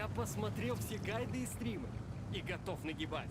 Я посмотрел все гайды и стримы и готов нагибать.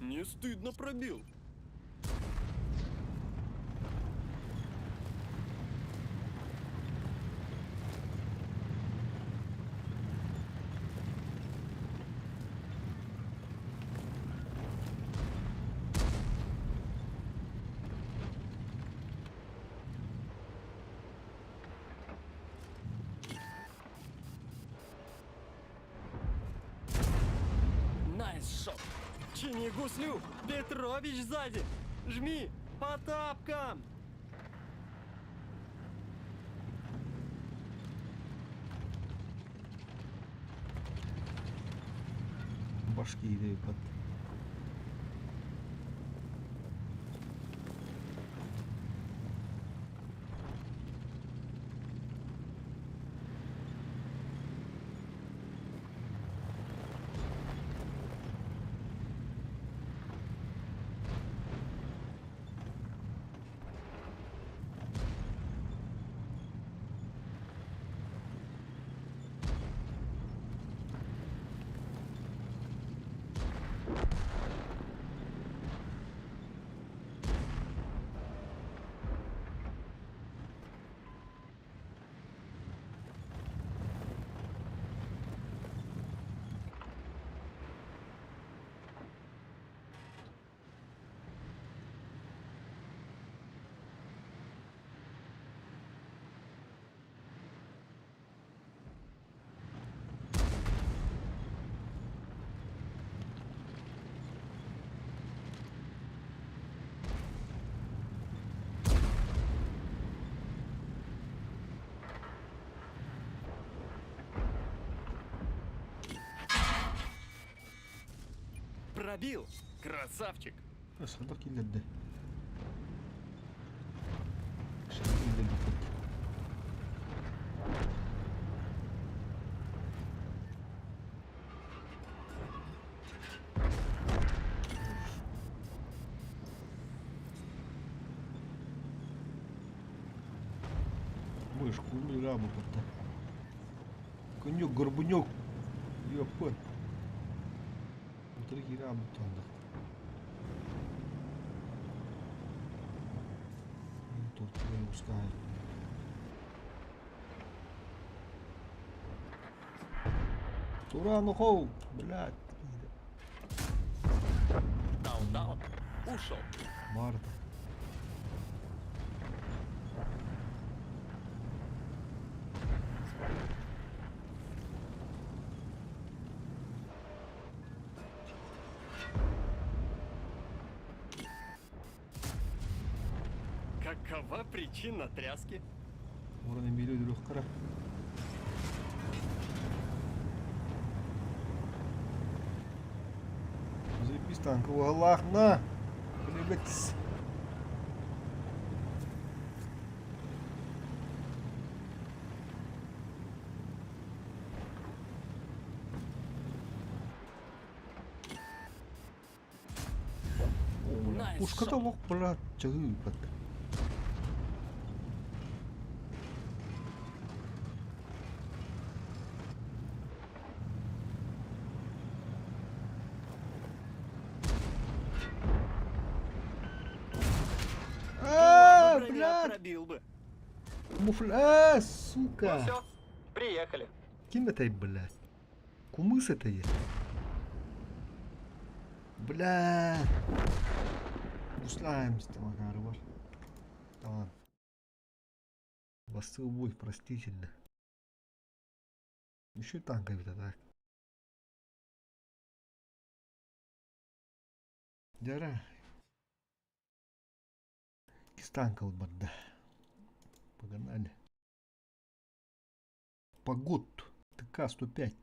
Не стыдно пробил. Найс шот. Чини гуслю. Петрович сзади. Жми по тапкам. Башкирия под. Пробил. Красавчик. Сордох киллэрдэ. Киллэрбиппит. Мышку раму кытта. Конек, горбунек. Ёпа. Утары киирэ хаалбыт Тут пускай. Туран хоу, блядь. Даун, даун. Ушел. Марта. Какова причина тряски? Уран эмири өлөрүөххэ Заебись танк, Аллах, на! Блядь. Пушката олох быраат чаһыыппат. А, блядь! Пробил бы. Муфля, сука! Ну все, приехали. Ким этэй, блядь? Кумыс это е. Бля. Услаем, Макар, бар. Tamam. Бастыы бой простительно. Еще танк эбит а так. Дьара иккис танка барда. Погнали. Погод. ТК-105.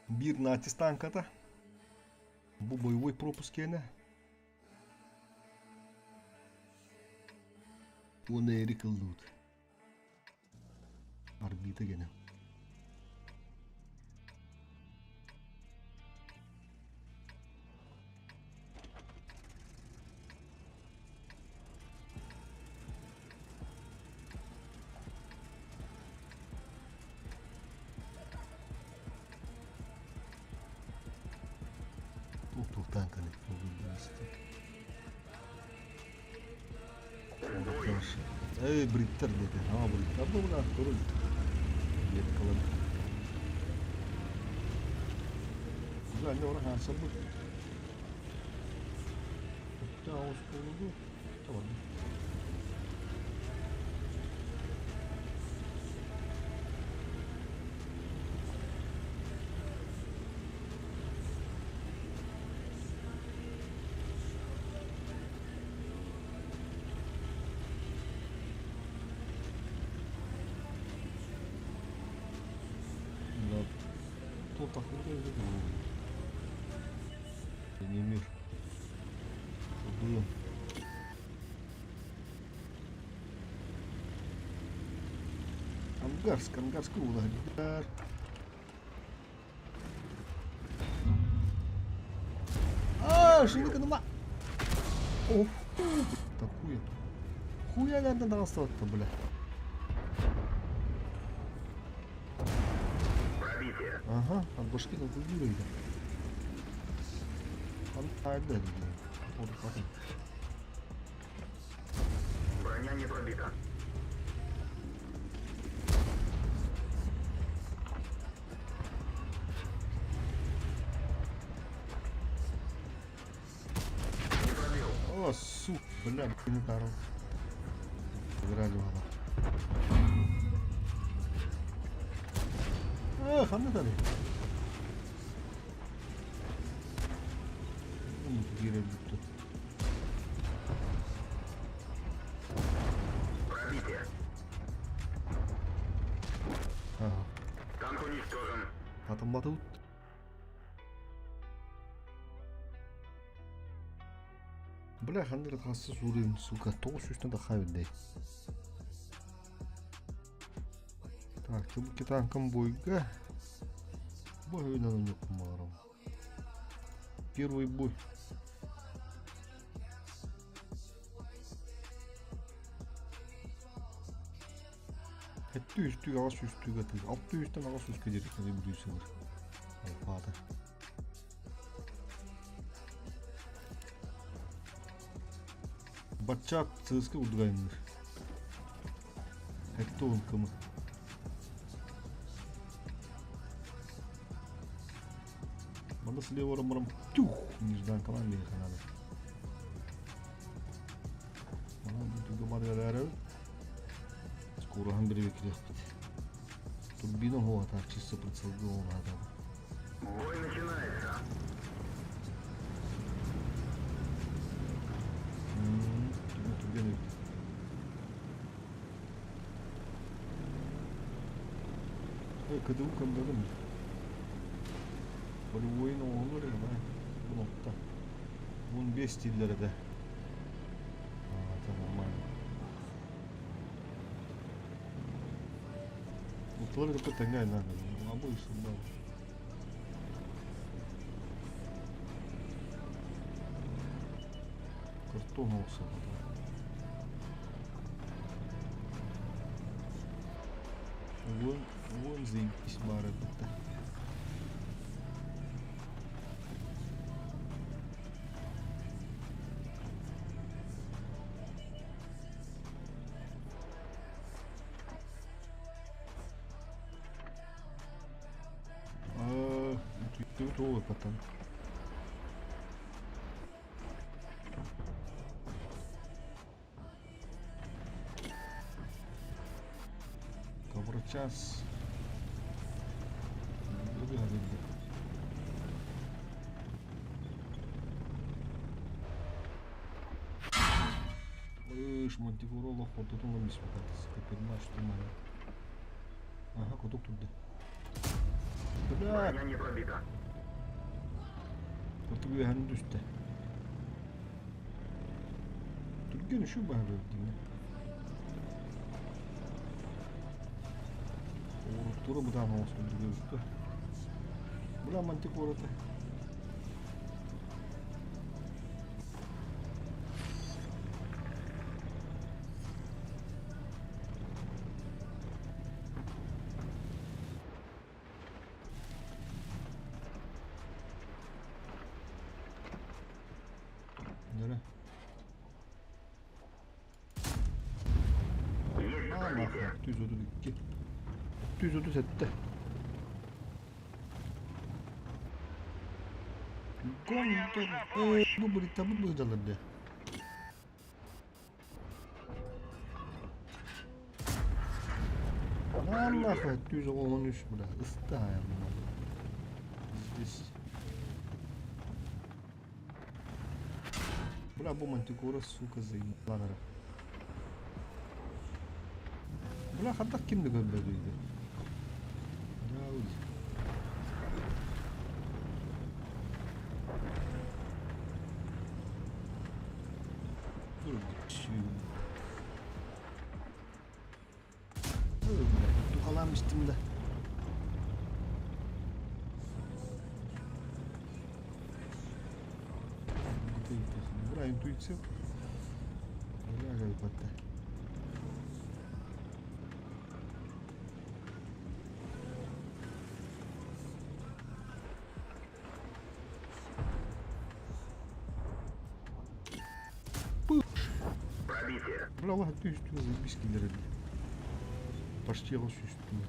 Биир натис танката. Бу боевой пропуск киэнэ. Уонна Эрик ыллыбыт. Орбита гэнэ. Туох-туох танканы Эй, бриттер диэтэ. Аа, бриттер буолар, турун. Диэт кылын. Güzel ora hasabı. Hatta oldu. Tamam. Не мир. Было. Ангарск, Ангарск улар. А, шинка нема. О, такую. Хуя nereden таҕыстыбатта, бля. Пробитие. Ага, от башки на культуру. Броня не пробита. Не пробил. О, сука, бля, не даром. Играли мало. А, ханна тады. Киирэн бүттү. Пробитие. Ага. Танк уничтожен. Атомматыбыт. Бля, ханна эрэ хасса суурайын, сука, тоҕус сүүстэн тахха эбит. Так, бу танком бойга. Бой ойнанан yok. Первый бой. Хэттүү үстүүг аҕас үстүүг атыы. Алты үстэн аҕас үскэ диэри бүрүүсүлэр. Алфата. Баччаат сыыска удугайынныр. Хэттүү кымы. Манда слева марам тюх, нежданкалан надо. Манан бүтүгө барар. Скоро бир бекилеппит. Турбина вот так чисто прицелгол надо. Бой начинается. Турбина. Эй, КДУ кандадым. Полевой оğulları да. Bu nokta. Bunun 5 stillere de. Aa, это нормально. Утылар кытта тэҥҥэ надо. Обычно, да. Картон olsa da. Уон, уон заебись баар эбит. Утуйбут потом. Коврочас. Ыш, мантикоролох хотутун миспакат. Капельмаш туман. Ага, кутук турда. Бля! Броня не пробита. Кутук үөһэн түстэ. Түргэн үчү баһа дигне. Уруттура бытаан оҥостон түгөбүттэ. Бля мантикората. Нөрө. Есть пробитие. 632. 637. Гонтон. Бу бриттабыт быһдалар де. Нахуй 113 бля. Ыстаем. Здесь. Бля, бу мантикора, сука, заебала. Бля, хантах ким да көрбөдүйді. Тухалаан истим да. Бра интуиция. Бля, батта. Пробитие. Бля, ладно, ты заебись киллеры. Почти үстүнэ.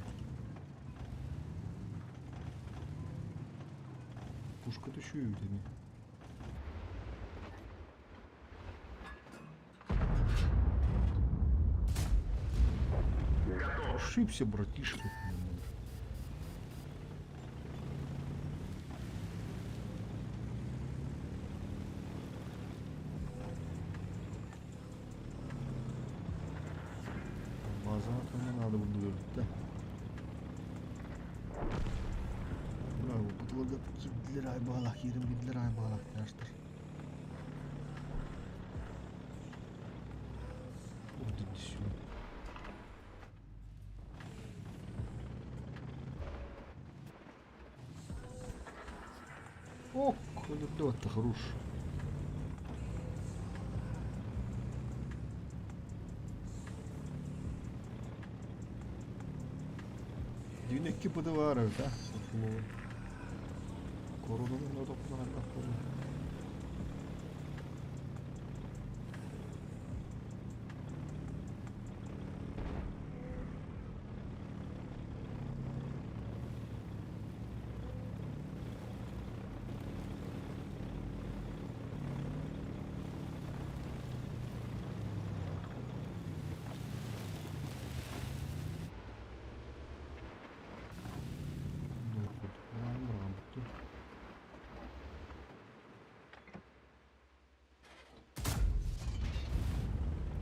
Пушка түшүү эми. Готов. Ошибся, братишка. Bazen atmama надо bunu gördük de. Bravo, bu da 2 liraya bağlak, 21 liraya bağlak yaştır. Orada düşüyor. Ох, это хорош. Дүйнекки быды бар да. Коронанын отоптан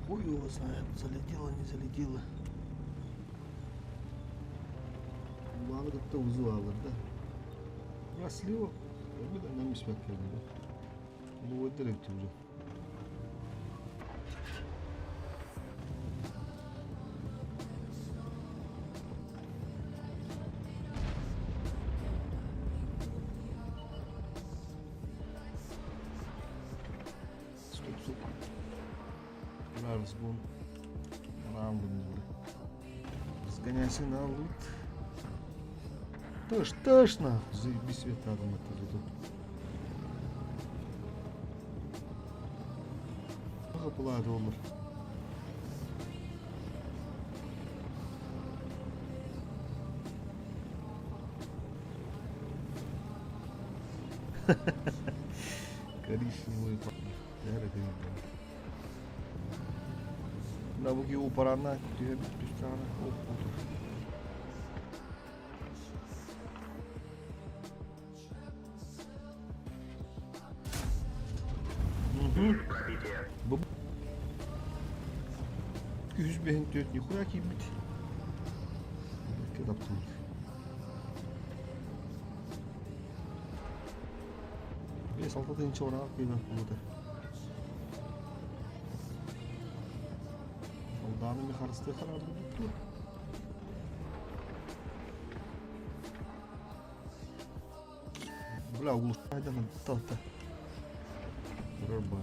Хуй его знает, залетело, не залетело. Маны кытта узу алыр да. Раслио, öbür de neymiş bakıyorum da. Bu direkt уже. Стоп, стоп. Разгон. Раунд. Гоняйся на лут. Тыш, тыш нахуй, заебись это тут. Пулады olur. Коричневый Мына бу упаранна түһэ түстэҕинэ отур. Бу үһүс бэһин түөрт нихуя киирбит. Таптым. 5-6 тыһыынча ураах киирбэт буолута. Алдааны ми харыстыы хараарбыт дуо? Бля, улуштайдан талта. Турар ба.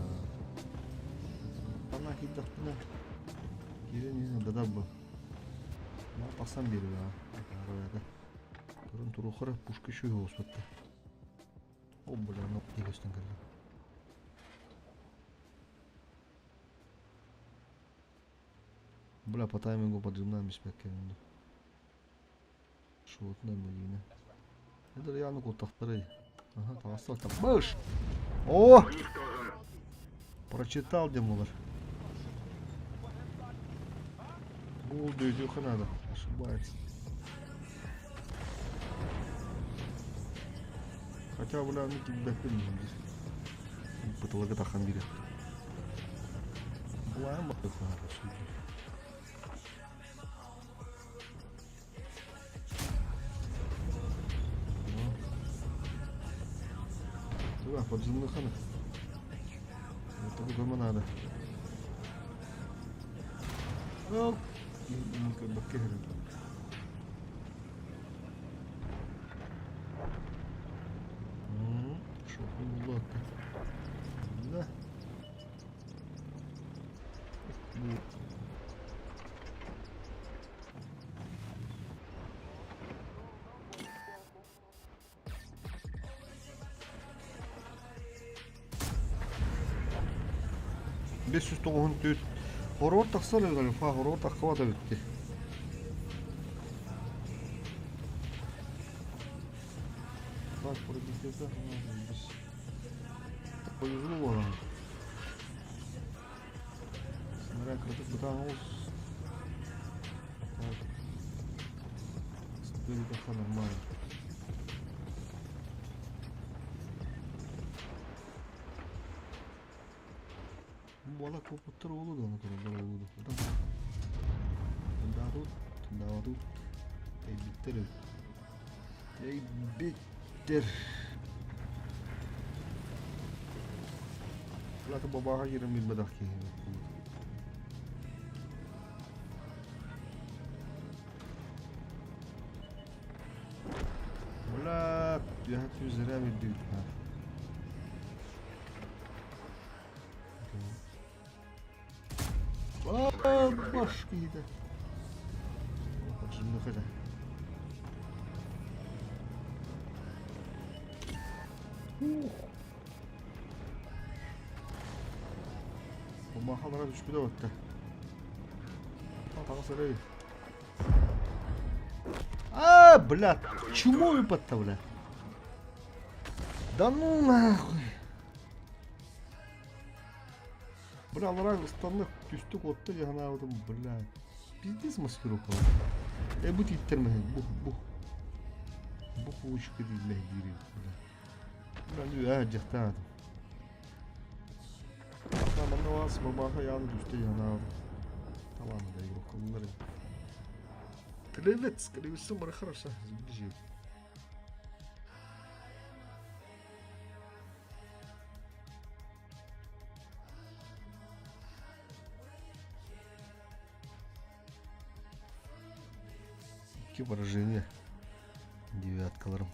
Ана киирдэхпинэ киирэн иһэн дадар ба. Тахсан биэрэр аа. Турун туруохара пушка үчүгэй оҕуспатта. О, бля, ну көстөн кэллэ. Бля, по таймингу поджимнаем испэккэ Шотно мыйына. Это реально куттахтары. Ага, таҕыста Быш! О! Прочитал демолар. Бул дөйдүөххэ надо. Ошибается. Хотя, бля, ну килбэппин диир. Бытылыгы тахан бириэх. Булаан Туга, поджимныханы. Это көмө надо. Оп. Да. 594 Хороор тахсар альфа хороор таххыбат эбитти. Так, пробитие Повезло вам. Снаряд краток бытан олус. Так. Спереди нормально. Буола куоппуттар уолу да тураллар уолу Тындаатут, тындаабатут. Тэйбиттэр эбит. Тэйбиттэр. Плата бабаҕа киирэн билбэтэх киһи. Бля, я зря ведут. Баш киһитэ. Жынныхы Махалара түспүтэ батта. Таҕыс эрэй. А, бля, чему выпадта, бля? Да ну нахуй. Бля, алараа ыстанна түстүк отто дии санаабытым, бля. Пиздец маскировка. Э, бу тииттэр мэһэй, бу, бу. Бу куучка дииллэр диир бля. Бля, ну ээ дьахтаатым. Манна вас бабаха яаны түстэ дии санаабытым. Талаан да игрокалар. Тревец, скорее всего, хорошо. Сближил. Икки поражение девяткаларым.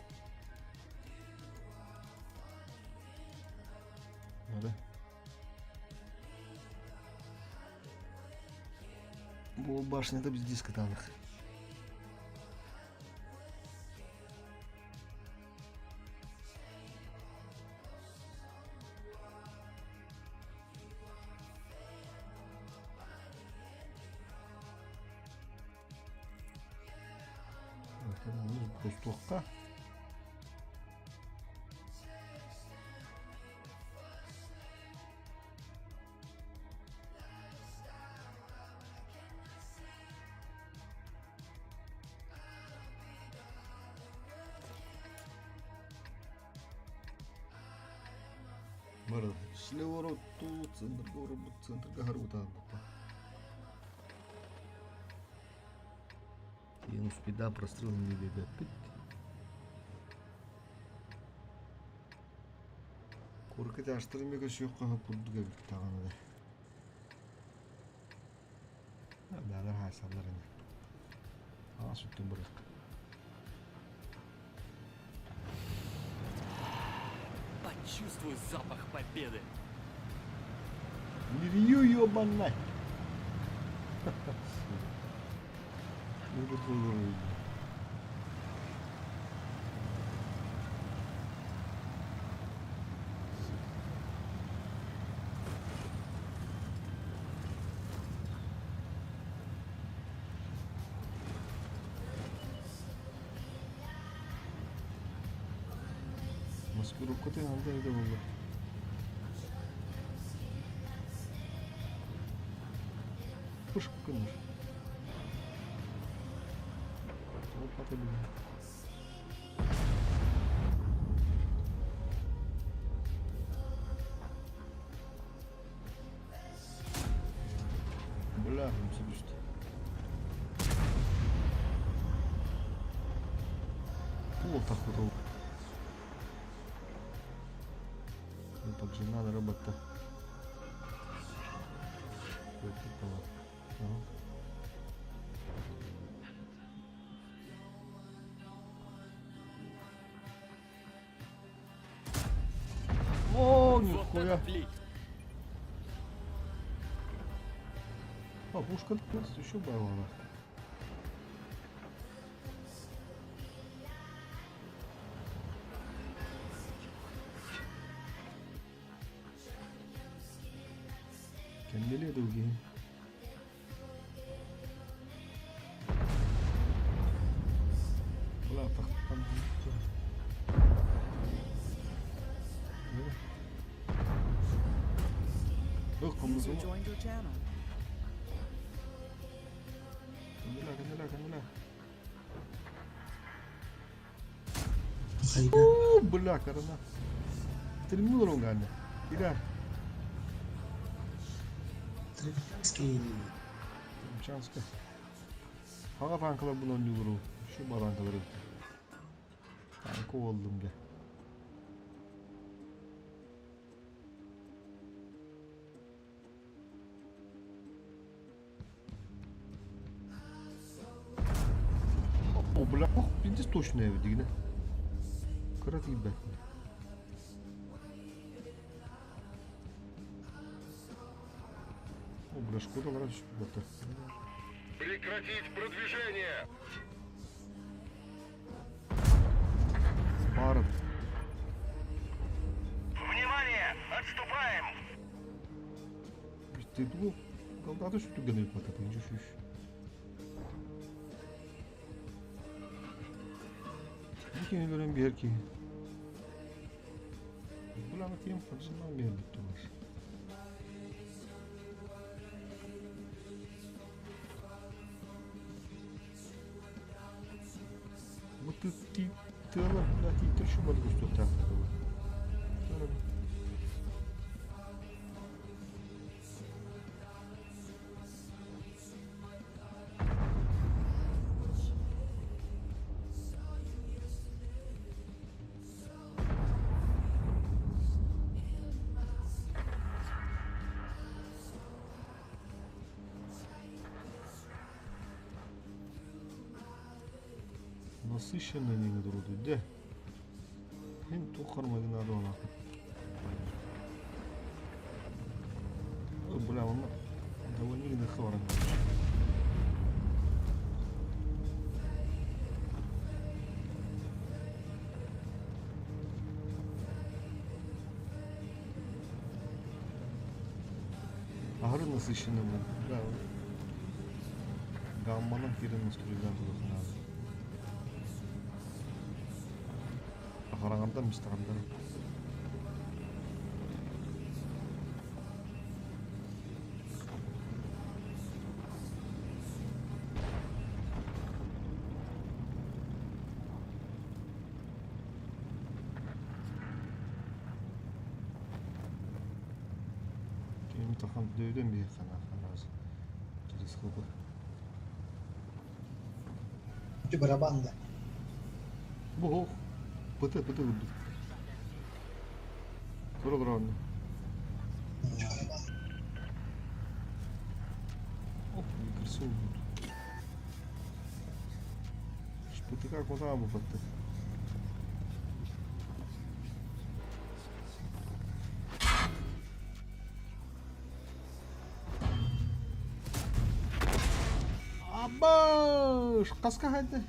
Да. Бу башнята без дискотанах. Тустуохха. Бары слевороту центрга урбут центрга харбытаан Тиийэн успейдаан прострел иннигэр биэрбэппит. Куоракка этажтары эмиэ көрсүөххэ сөп курдук эбит даҕаны да. Бээлэр хаайсаллар ини. Аҕа сүттүм барыахха. Почувствуй запах победы. Нирью ёбанай! Маскировкатын анда эбитэ буолла. Пышк гынар. Опа блин. Бля, умса түстэ. Туох Поджинала робота. О, нихуя. А, пушка еще была. Кэннилиэ дуу киһи. User joined your channel. Кэннилээ, кэннилээ, кэннилээ. Хайда. О, бля, корона. Терминал ругани. Иля. Трипский. Чанска. Хаҥа танкалар бун оонньуулару. Шу баранкалары. Танка болдум ге. О, бля, ох, пиздец точно дигинэ. Кыра тиийбэт. О, бля, Шкода раньше это. Прекратить продвижение! Спарт. Внимание! Отступаем! Ты думал, голдаты что ты гонит на это, идешь еще. Бу өлөрөн биэр киһи. Буланы тиэм хабзынан биэрбит тугар. Бу тыала бля тииттэр шубар көстүөхтээхтэр. Насыщенный не дэ. Һин туох хармагына дуолаах. Бля, он довольно хаваран. Аһары насыщенный был. Да. Гамманан киирэн настроениялаан туруохха наада. Хараҥардан мистаҕаннар. Ким тахан дөйдөн биһи хана хараас через хыбы. Ити барабан да. Бу пыты пыты ылбыт. Көр олорон. Оп, красиво будет. Шпытыка куда бы пытты. Абаш! Хаска хайда?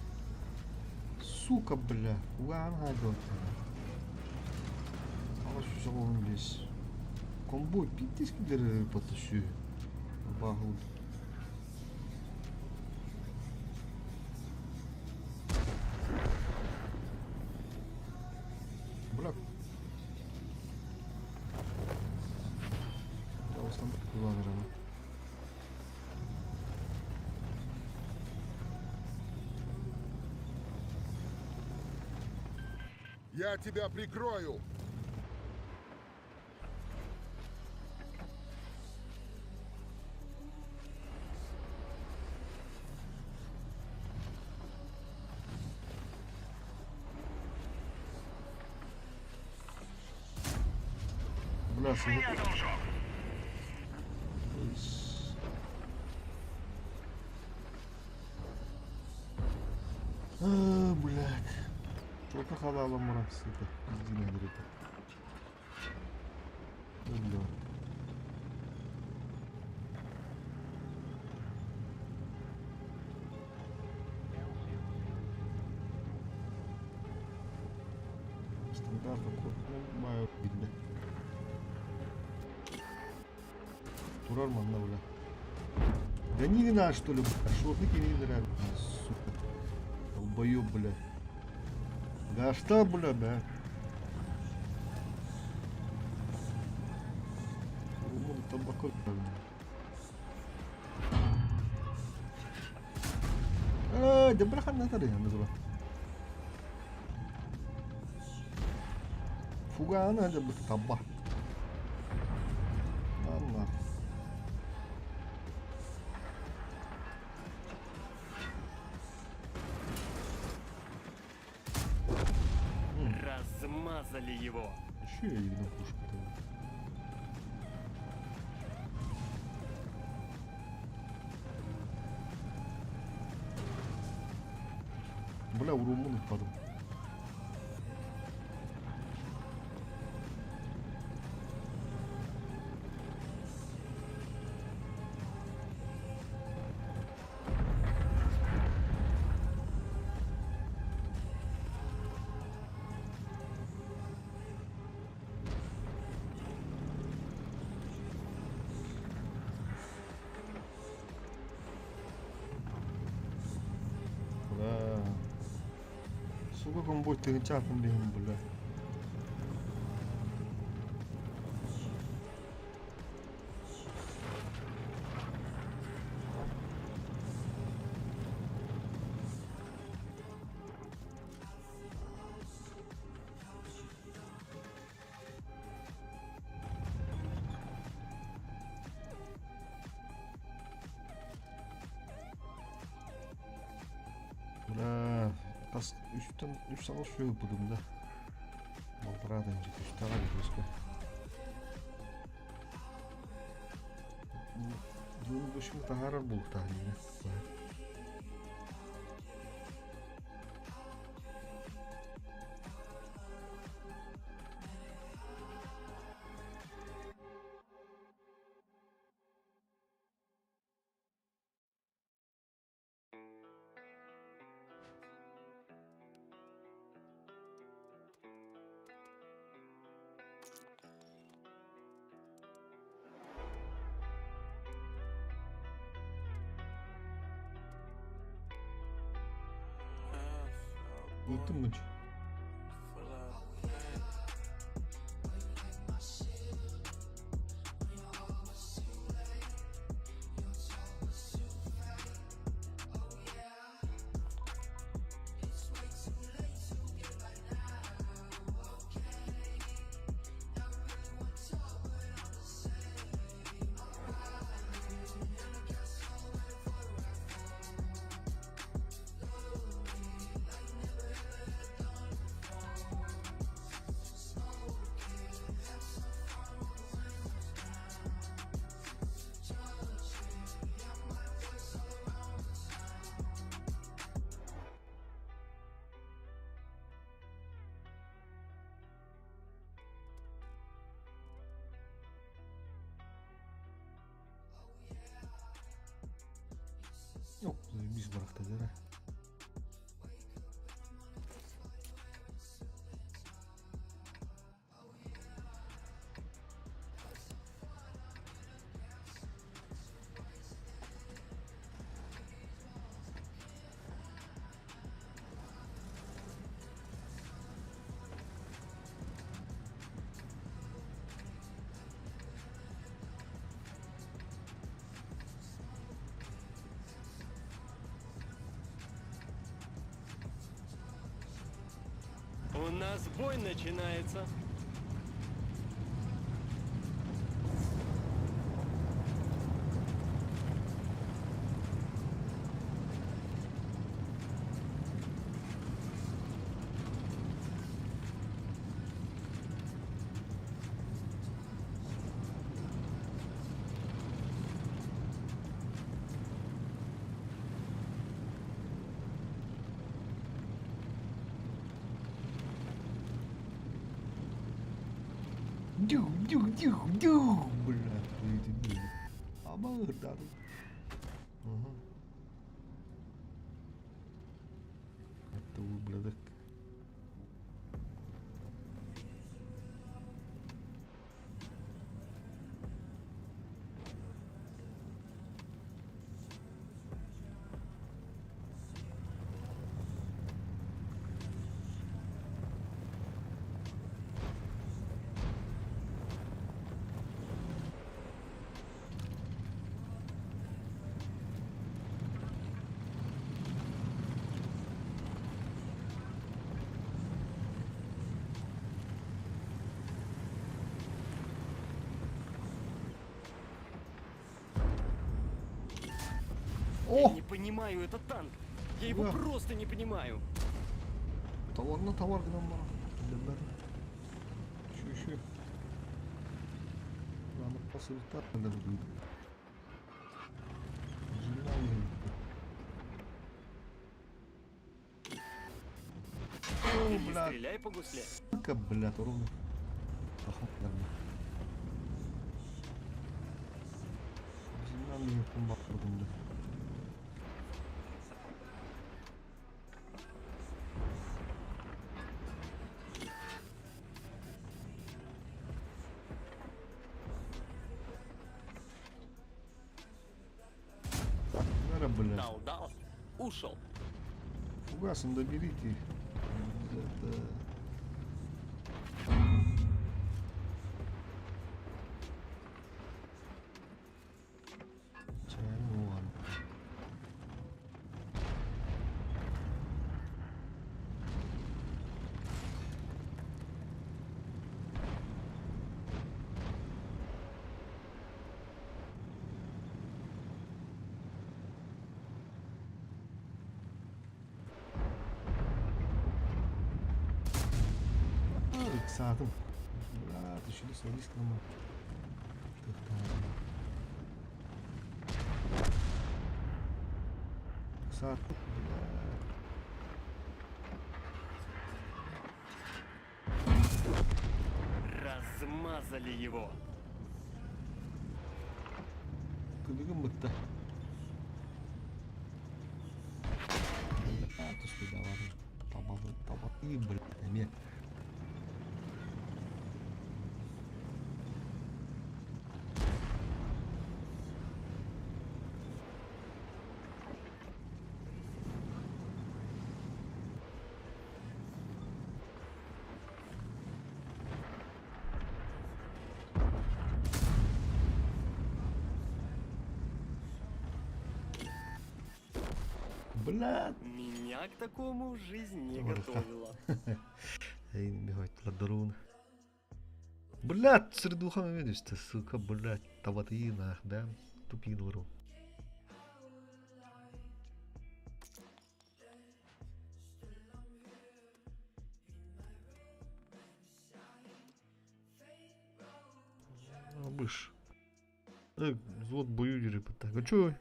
Сука, бля. Угаан хайда 895. Комбой пиздец кидер потащу. Багут. Бля. Осtan kullanırım. Я тебя прикрою! Бля, Меня должок! А, блядь. Только халала мурак, сука. Пизди на это. Бля. Стандарт ну, маю видно. Турар манна, бля. Да не вина, что ли, бля. Шотники не нравятся, сука. Долбоёб, бля. Да что, бля, да. Умон табако, бля. А, да браха на таре, назва. Фуга ана да таба. Анна. Размазали его. Еще я видно пушку-то. Бля, урумун падал. Бля. Сука, комбой тыгынча блин, бля. Бля, тас үстен үс сағал шөй бұдым да. Балтырады инжи үш таға өске. Дун бушым тахарар бұл тахарина. Ыттым мыч. нас бой начинается. Дюх, дюх, дюх, дюх, бля. Ама ырдаdım. Ага. Это ублюдок. Я О! не понимаю этот танк. Я его Да. просто не понимаю. Товарына товар гынан бара. Билбедим. Şu şu. Lan basılıklar da duydum. О, Не бля, стреляй по гусле. сука, бля, ровно. Охуенно. Bizimden yakın bakmadım da. Nere бля? Дал, дал. Ушел. Фугасом доберите. Это... Чайный Ыксаатым. Бля, түшүлү солист кылма. Ыксаатым. Бля. Размазали его. Кыдыгым бытта. Бля, түспей давадым. Табалы, таба. И, бля, эме. Бля. Меня к такому жизнь не Ой, готовила. Эй, бегать ладрун. Блядь, средуха видишь, сука, блядь, табаты нах, да, тупинуру. Быш. Взвод бою так. А чё?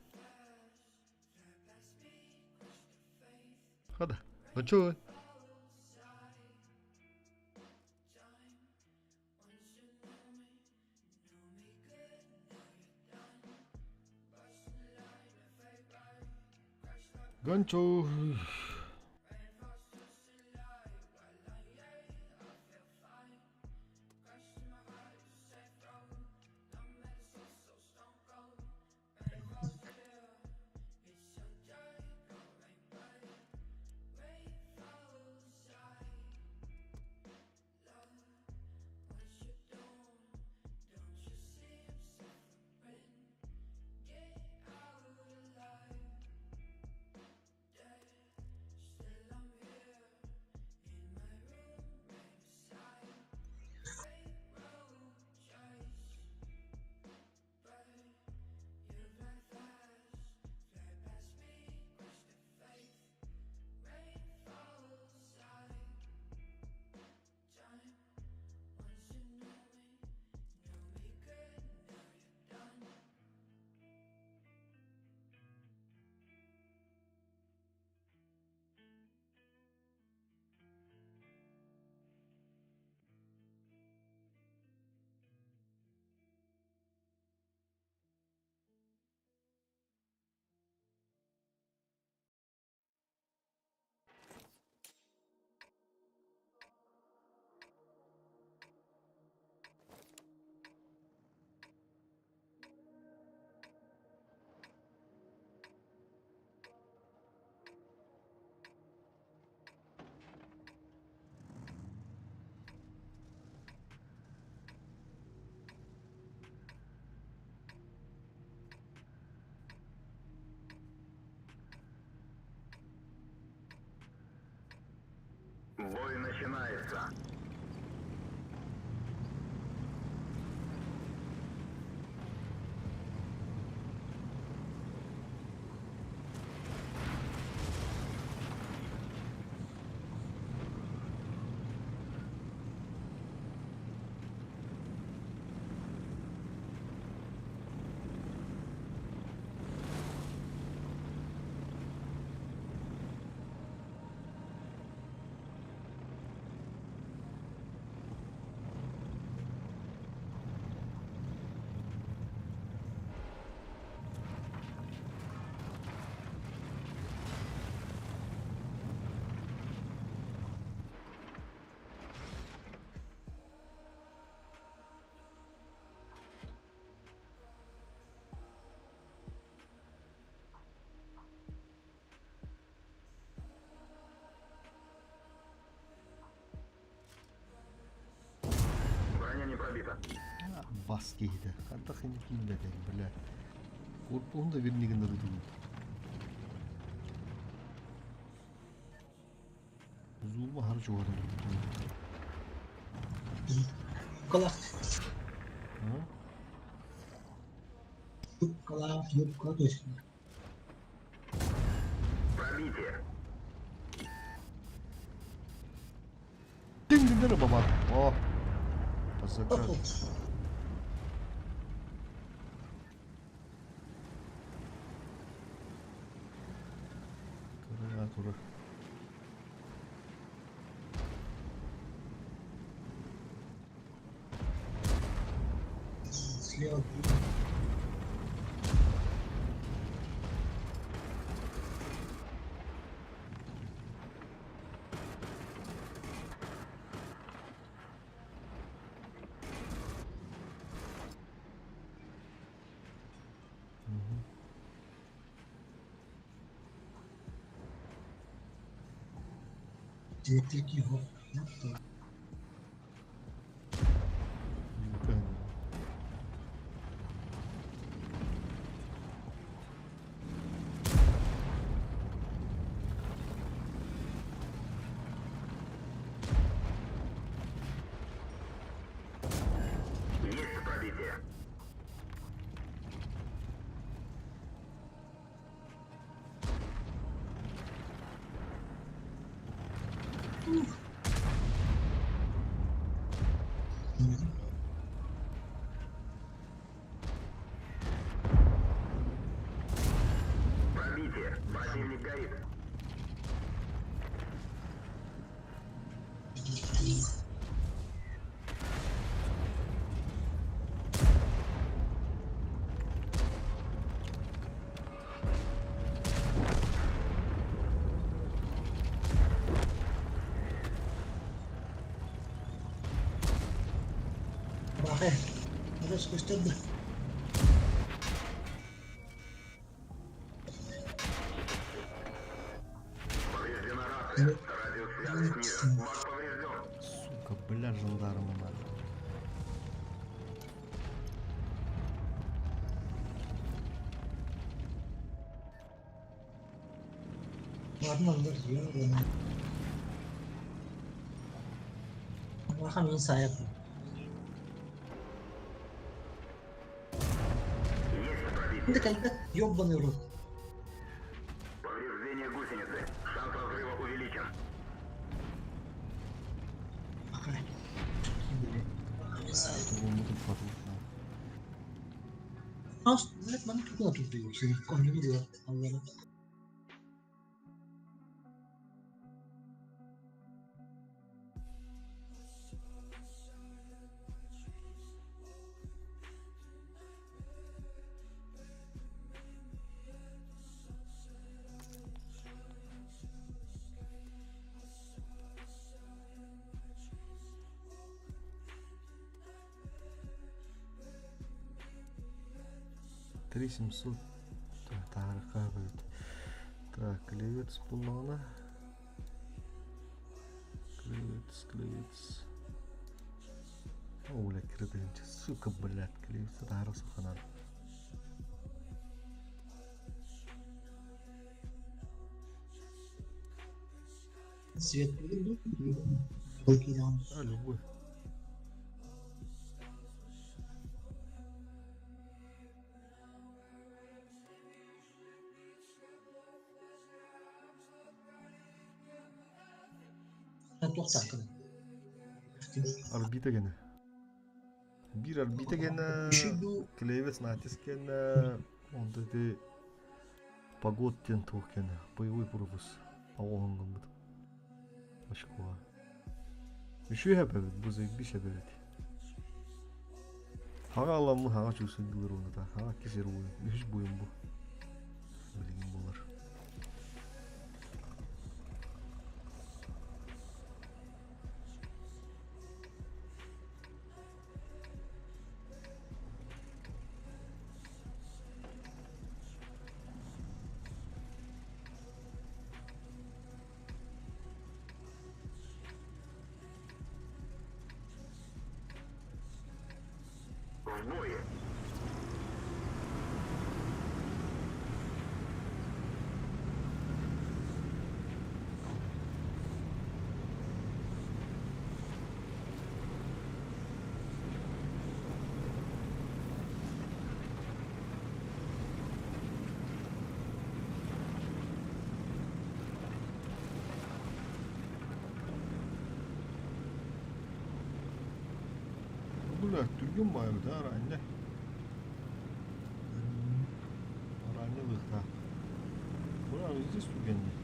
Хада. А чё? Ганчо. Начинается. Броня не пробита. Бас киһитэ. Хайдах ини киирбэтэй, бля. Корпуһун да бирнигин ырытыбыт. Зума хар чугарын Юбкалаах. Юбкалаах, юбка точно. Пробитие. Дing дing баба. О! По заказу. Клавиатура. Слева. Электрики его. Есть пробитие. Пробитие. Противник горит. Бахе. Adesso questo è Повреждена рация. Радиус связи снижен. Бак поврежден. Сука, бля, жандарма надо. Ладно, ладно, Улахан мин сайып. Есть пробитие. Да когда ёбаный рот. Повреждение гусеницы. Шанс разрыва увеличен. Ага. Блин. Блядь, маны куда тут двигался? Он не видел. Аллах. 3700. Так, будет. Так, клевец пулана. Клевец, клевец. О, бля, креденче. Сука, блядь, клевец. Это суханан. Свет. А, любой. Туохтааххын? Орбита гэнэ. Биир орбита гэнэ, клевец натиск гэнэ, онто ити погод диэн туох гэнэ, боевой пропуск оҕоһун гыммыт. Очкоҕа. Үчүгэй эбит, бу заебись эбит. Хаҥа аламмын хаҥа чувствуйдулар уонна хаҥа кисер буойун, үһүс буойун бу. Билигин буолар. В бое. Бля, түргэн баайбыт аа араанньа. Араанньа лыахтаах. Бля, здесь түргэнний.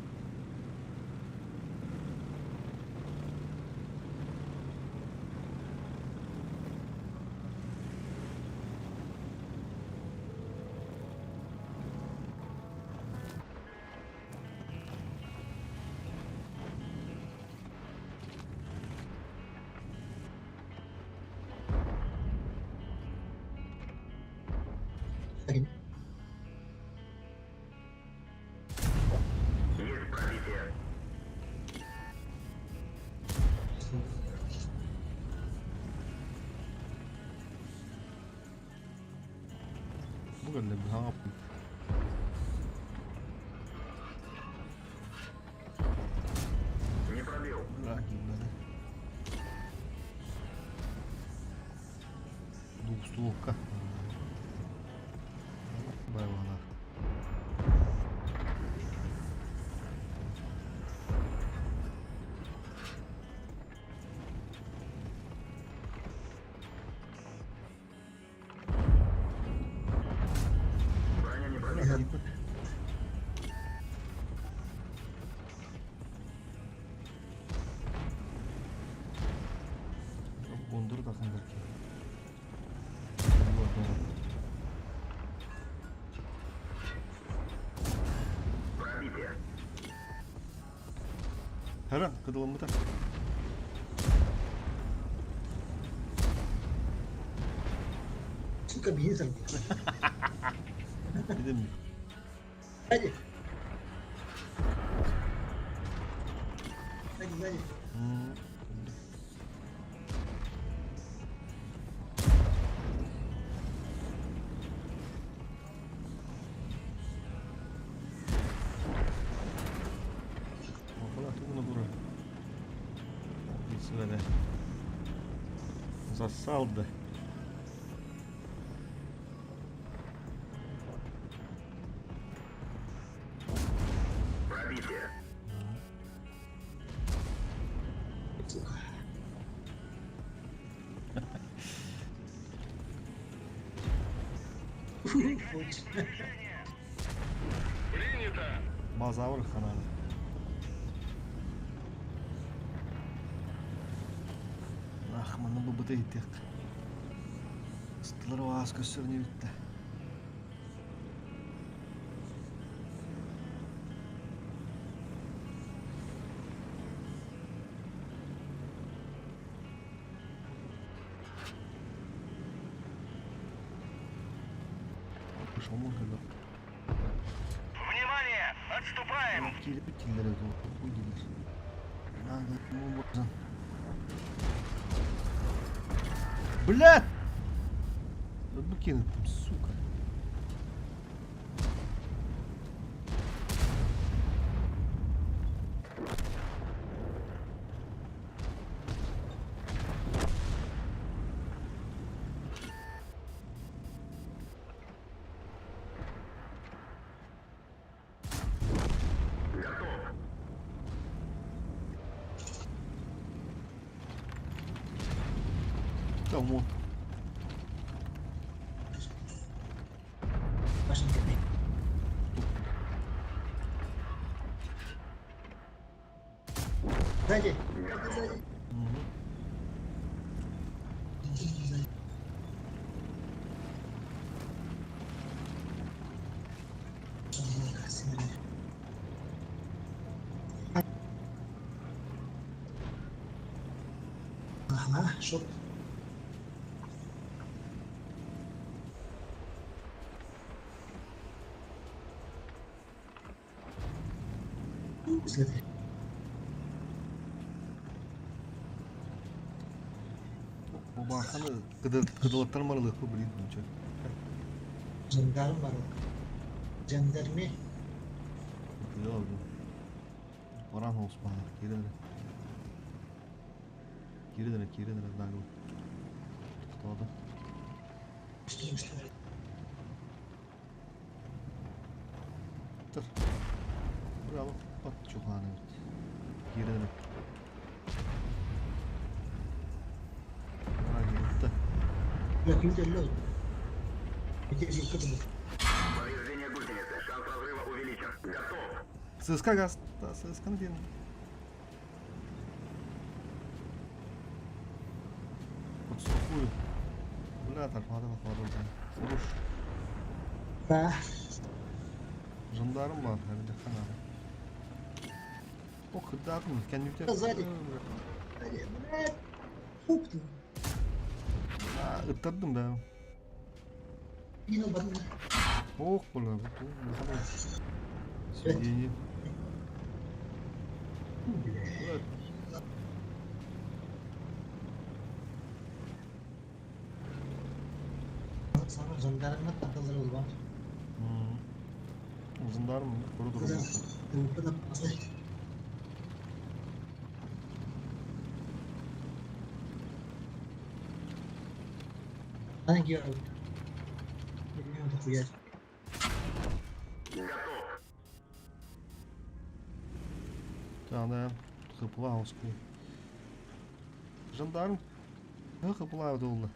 Есть пробитие. Бу кэллэ быһаҕа Не пробил. Бля, киирбэтэ. Двухстволка. Байбалар. Броня не пробита. Гондор да хандар Пробитие. Хара, кыдыламмыта. Сука, бензин сорвал. Dedim. Сзади. Сзади, сзади. Бля, тугуна дура. Сюда. Засал да. Пробитие. Сука. Принято! Базавр хананы. Ах, манна бу быта иттек. Ыстылар аас көссөрүнө бүтті. Пошел когда. Внимание! Отступаем! Киирбит киллер уйдилер. Надо образом. Блядь! Выкинуть, сука. Тому. Сзади! Сзади! Угу. Сзади. Ага, шоп. Бу бааханы кыдылаттан барылыахпы билин дунча. Жандарм бар. Жандарме. Баран холс баар киирэн эрэ. Киирэн эрэ, киирэн эрэ нагло. Тохтоото. Тыр. Браво. Пат чухаан эбит. Киирэн эрэ. Повреждение гусеницы. Шанс разрыва увеличен. Готов. ССК газ. Да, ССК диэн. Подстрахую. Бля, тарпаада бахвада. Хорош. Да. Жандарм бар, эрдэххэ наада. О, кырдаатым, кэннибитэ. Сзади. Сзади, блядь. Фук ты. Ыттардым да. Кинул бан. Ох, бля, бу Сведение. Блядь. Sana жандармга тардылар болбан. Жандарм көрө Да. турар. Ана киэр. Билбейм, Готов. Да, Хыпылаускай. Жандарм. Хыпылау долна.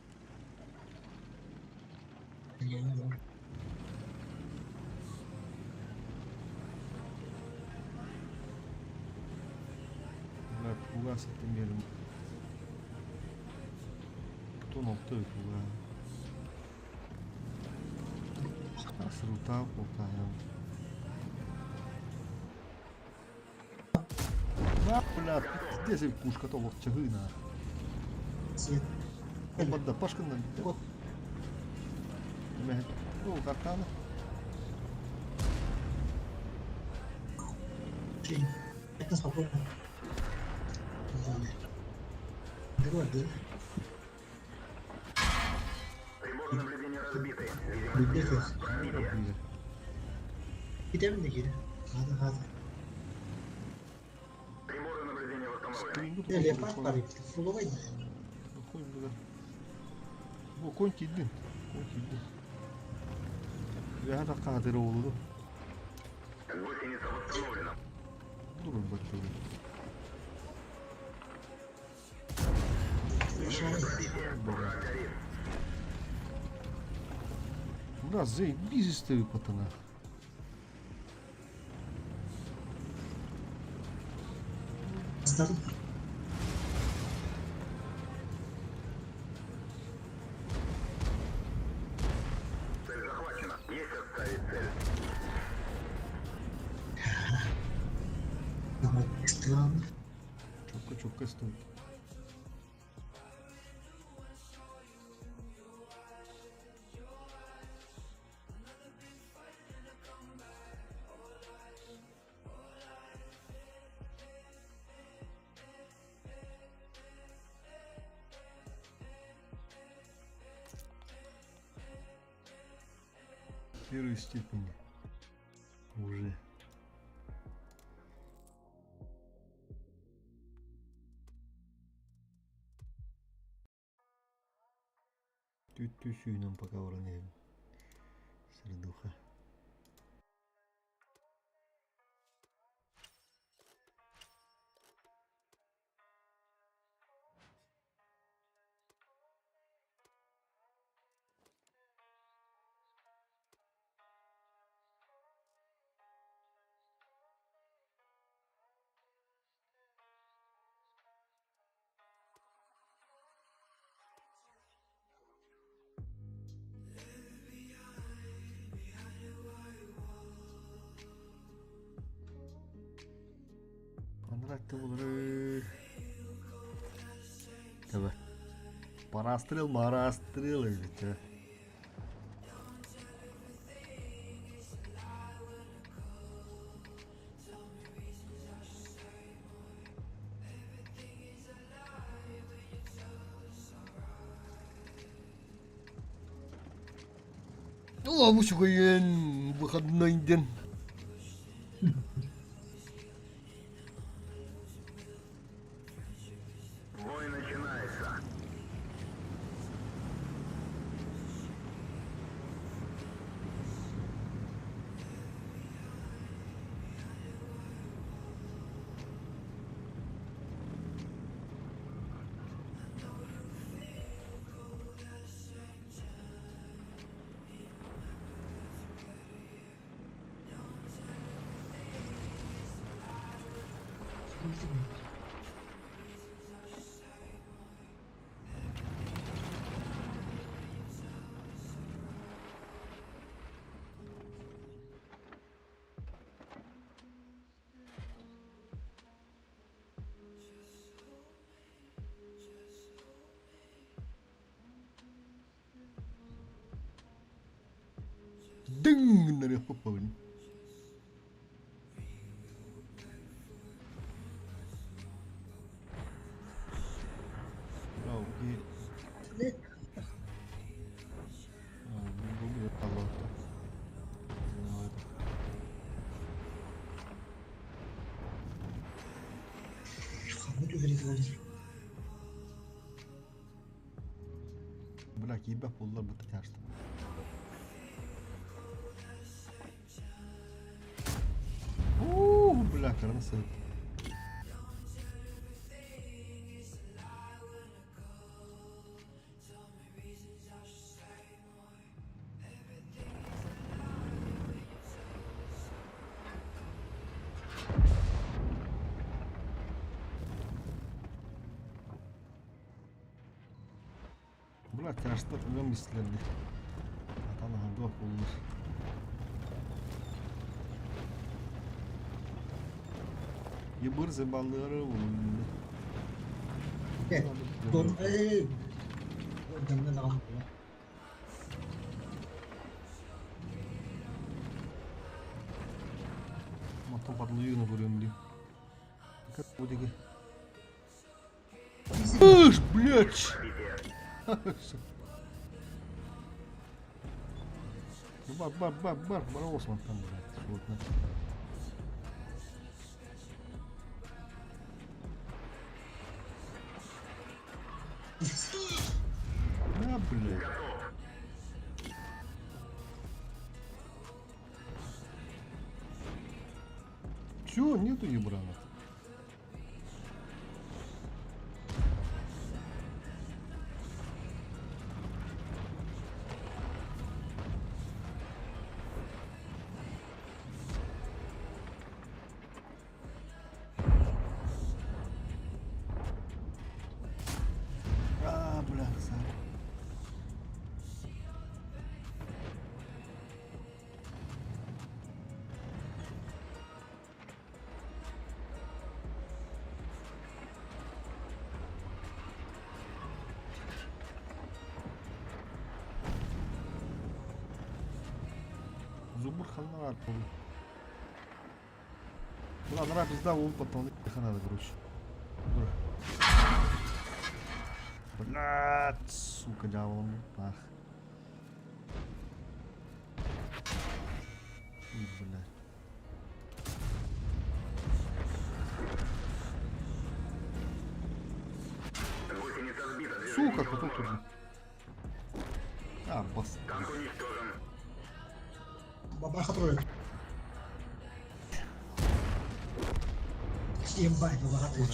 Бля, пугас этим Кто нолтой пуга? Срута полтая. На, бля, пиздец, пушка то лохчагына. Свет. Обада, пашка на. Вот. Ну, картана. Это спокойно. Да. Приборы наблюдения разбиты. Видимо, Разбиты. Gidelim de geri. Hadi hadi. Приборы наблюдения восстановлены. Bir leopard var. Fullawaydı. Конь, бля. Бу конь кидин. Конь кидин. Я так кадыр oldu. Гусеница восстановлена. Durun bakayım. Враг горит. Бля, заебись историю пацана. Старый. Цель захвачена. Есть отставить цель. Ama странно. Чётко, чётко стоит. Первой степени. Уже. Тю-тю нам пока уроняем. Средуха. Ты Давай. Парастрел, марастрел эбит. Ну, үчүгэйин выходной день. Бой начинается. Дыҥ гыннарыахпыт Ханна түһэрит буолар. Бля, киирбэт буоллар бу тяжко. Уу, бля, кыраны сыт. Бля, тяжко өлөм истилэр дии. Атан аһардыах буоллар. Ебыр зыбаллары булунду. Дон э дэмнэ даҕаны буолар. Мотон подлуюна көрөм дии. Как будет? Ишь, блядь! Ну, бар, бар, бар, бар, бар, Осман там, блядь, вот, на. На, блядь. Чё, нету ебрана? А, бля, сам. Зубр ханна Ладно, раб пизда, ул потом надо, короче. Блядь, сука, дьявол. Ах. Ой, блядь. Гусеница сбита. Движение Сука, кто тут? невозможно. А, бас. Танк уничтожен. Бабаха трое. Ебать, бабаха трое.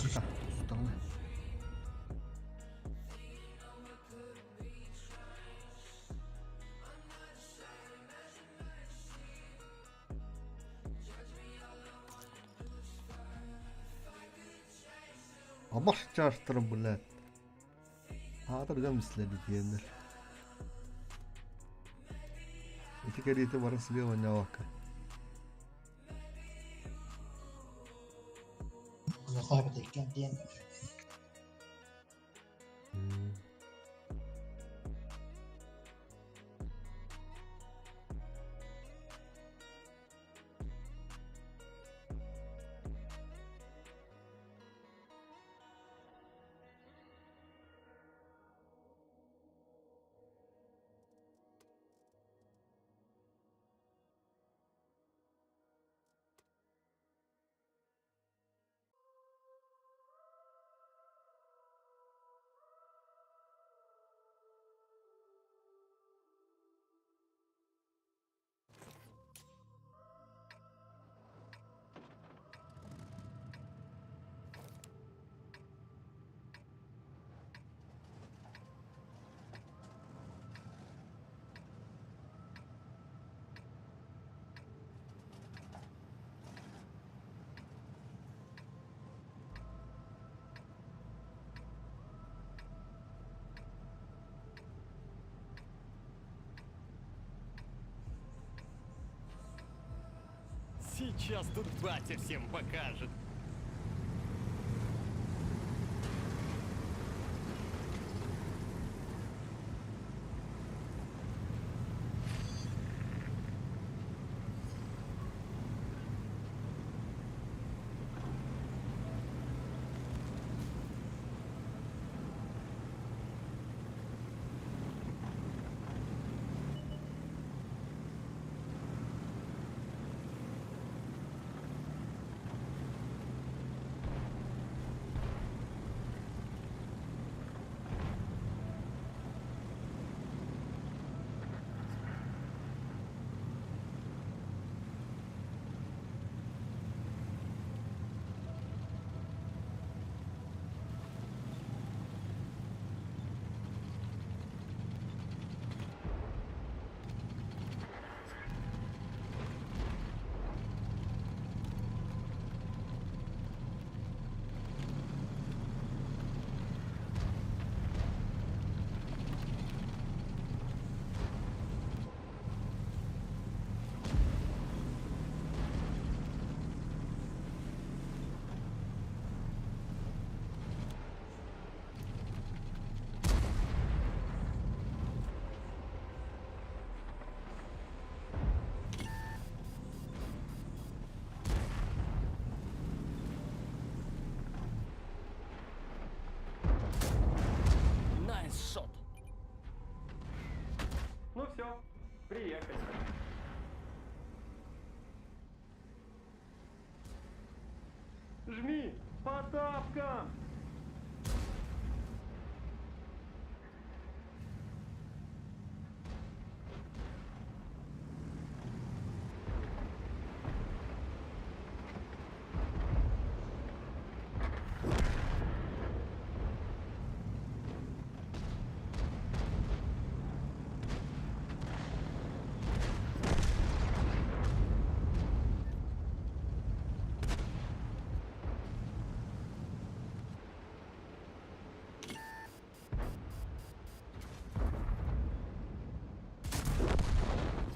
Стороны. Абаш чаштыр, блядь. Аата билэн мислэри диэннэр. Ити кэриэтэ бары слева ньавакка. Хаһабытыйкан диэн. Сейчас тут батя всем покажет. Nice shot. Ну все, приехали. Жми по тапкам!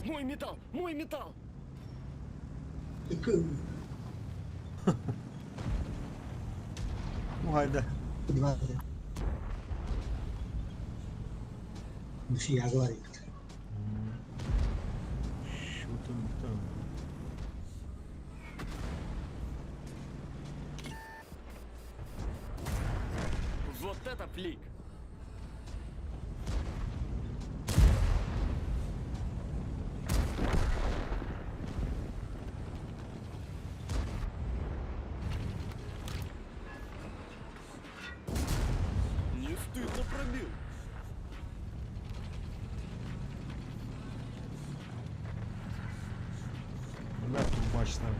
Мой металл! Мой металл! Ну hayda. Что там там? Вот это флик! Не стыдно пробил. Бля, трубачная.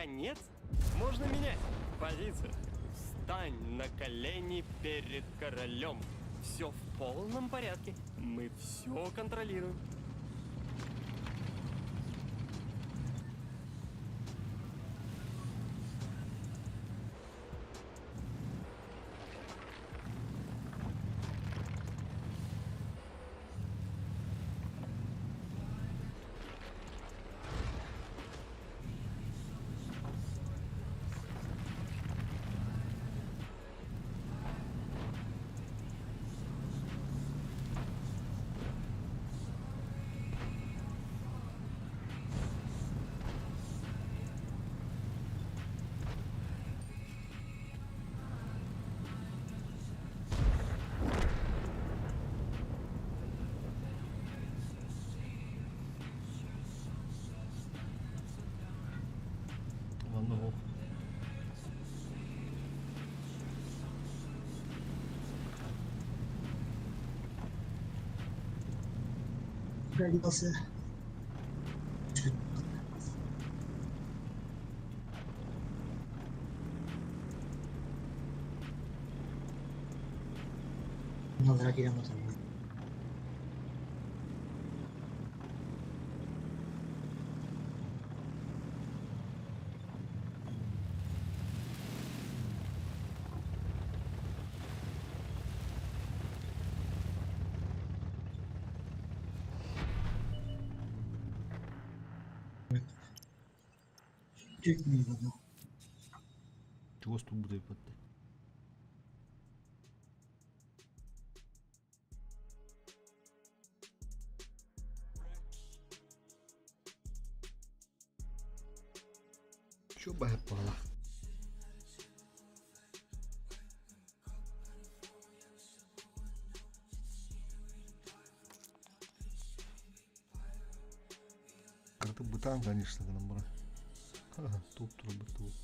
конец? Можно менять позицию. Встань на колени перед королем. Все в полном порядке. Мы все контролируем. Манна оһох. Пригодился. Аллара киирэн батарбыт. Түк Чугас турбута эппэттэ. Чё баһыппалах? Кыртык бытаан, конечно, гынан баран. Туп турбут туп.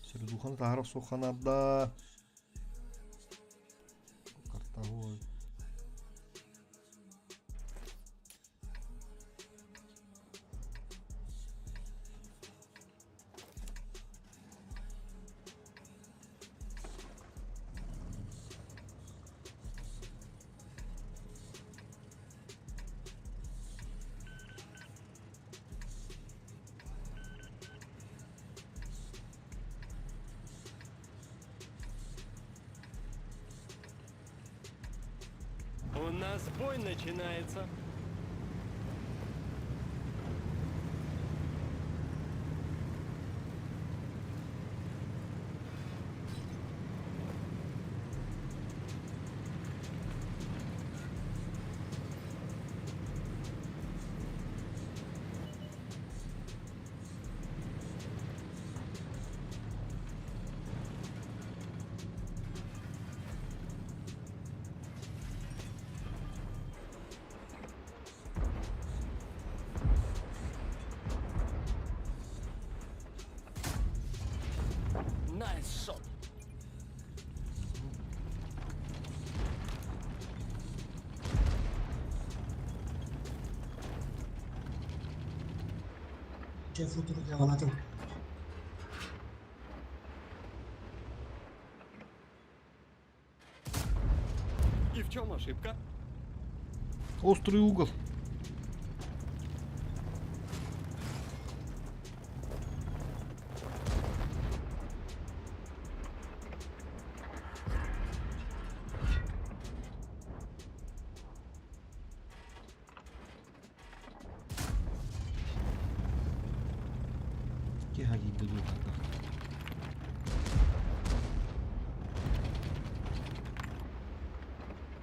Сирдуханы таһара суохханарда. Картаһуой. У нас бой начинается. Найс шот. Чэ футуру И в чем ошибка? Острый угол. Киһи киирдэ дуу хайдах?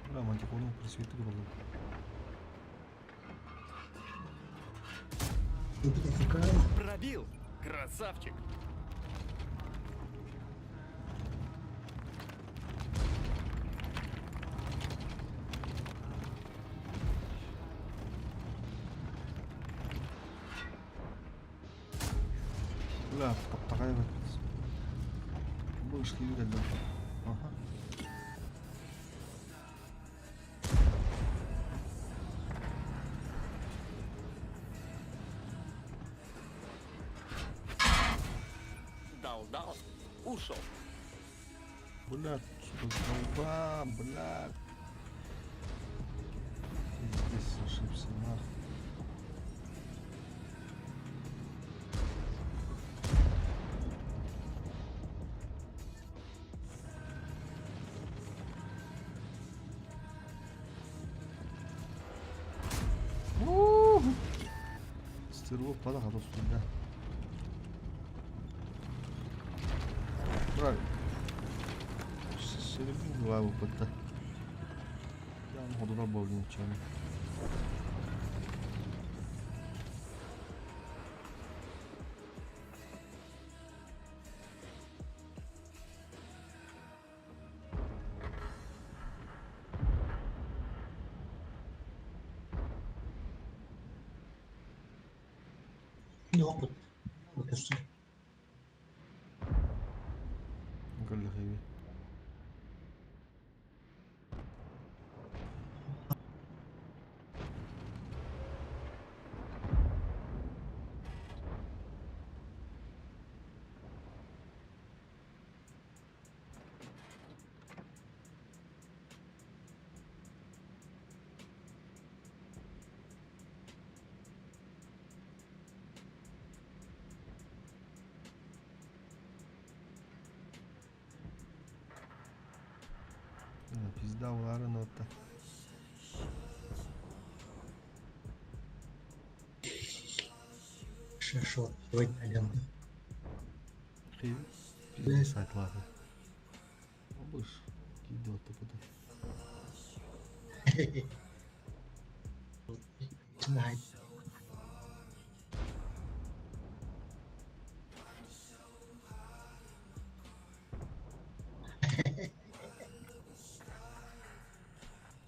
Бля, мантикону просветы тураллар. Пробил! Красавчик! Бля, таптаҕай эбит. Бу ышкыйы кэллим. Ага. Дал-дал, ушел. Бля, сука, долба, бля. Пиздец, ошибся, нахуй. У-у-у. Стервок падаха тостуйда. Правильно. Серебряный главу подда. Я могу добавлю ничего. Опыт. Допустим. Кэллэхиби. Пизда уларын отта. Шашот. Война. Пиздец сайтлады. Обыш. Кийди отта потом. Знаю.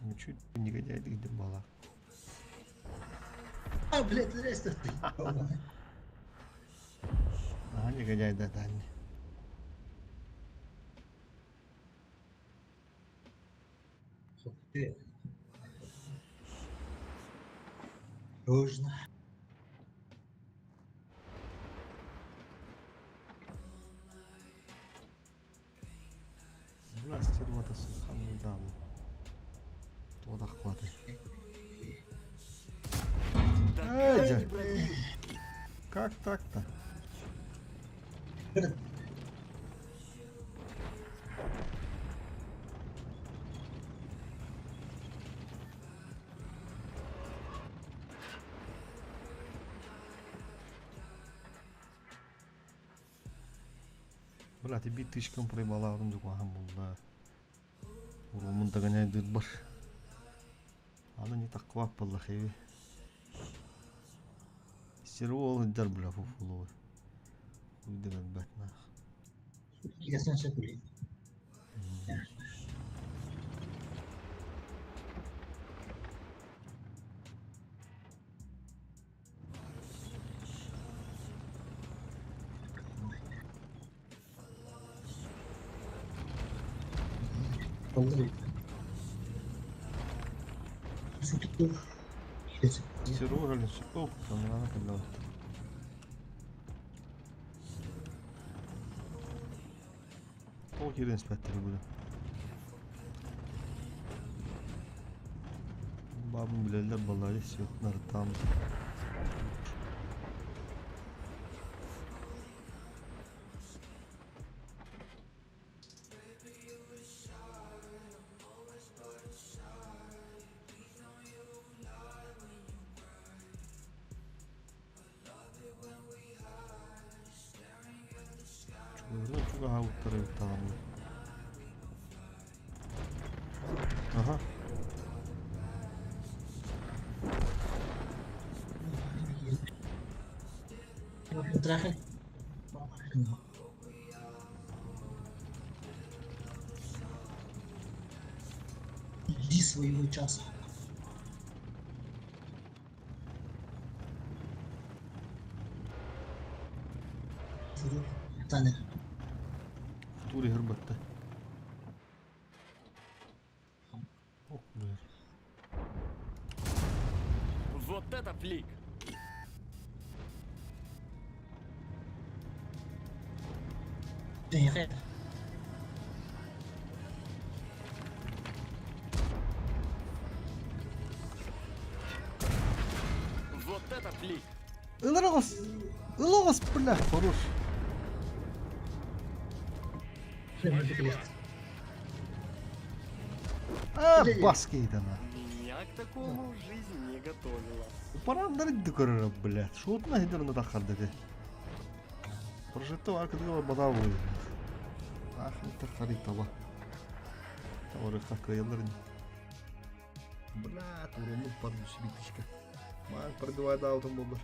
Ну чуть негодяй ты где была. А, блядь, зря ты. Ага, негодяй, да, да. Дружно. Бля, стерва-то суханный дал. Тода хватит. Эй, как так-то? Бля, ты бит тычком проебала, он такой, ага, Урумун догоняет бар. Ана не так квап была хеви. Стервол дар бля фуфуловый. Уйдет бет нах. Я знаю, что блин. Стервол или оп, там надо когда вот. Тоқ ерен спәттері буде. Бабым билелер баллары сиохнар там. Чуга уттары там. Ага. Traje. No. Жди своего часа. Тахсан Тур иһэр батта. Ох, бля. Вот это флик! Эйиэхэ Вот это флик! Ылар оҕус! Ыл оҕус, бля, хорош. А, бас кейдана. Меня к такому жизнь не готовила. Упарандары көрөрө, блядь. Шотна хидерна таххарды де. Прожитто аркадыга бада буй. Ах, тахари таба. Тавары хакаяларын. Бля, туруму паду сибитишка. Ман пробивай да аутом болдар.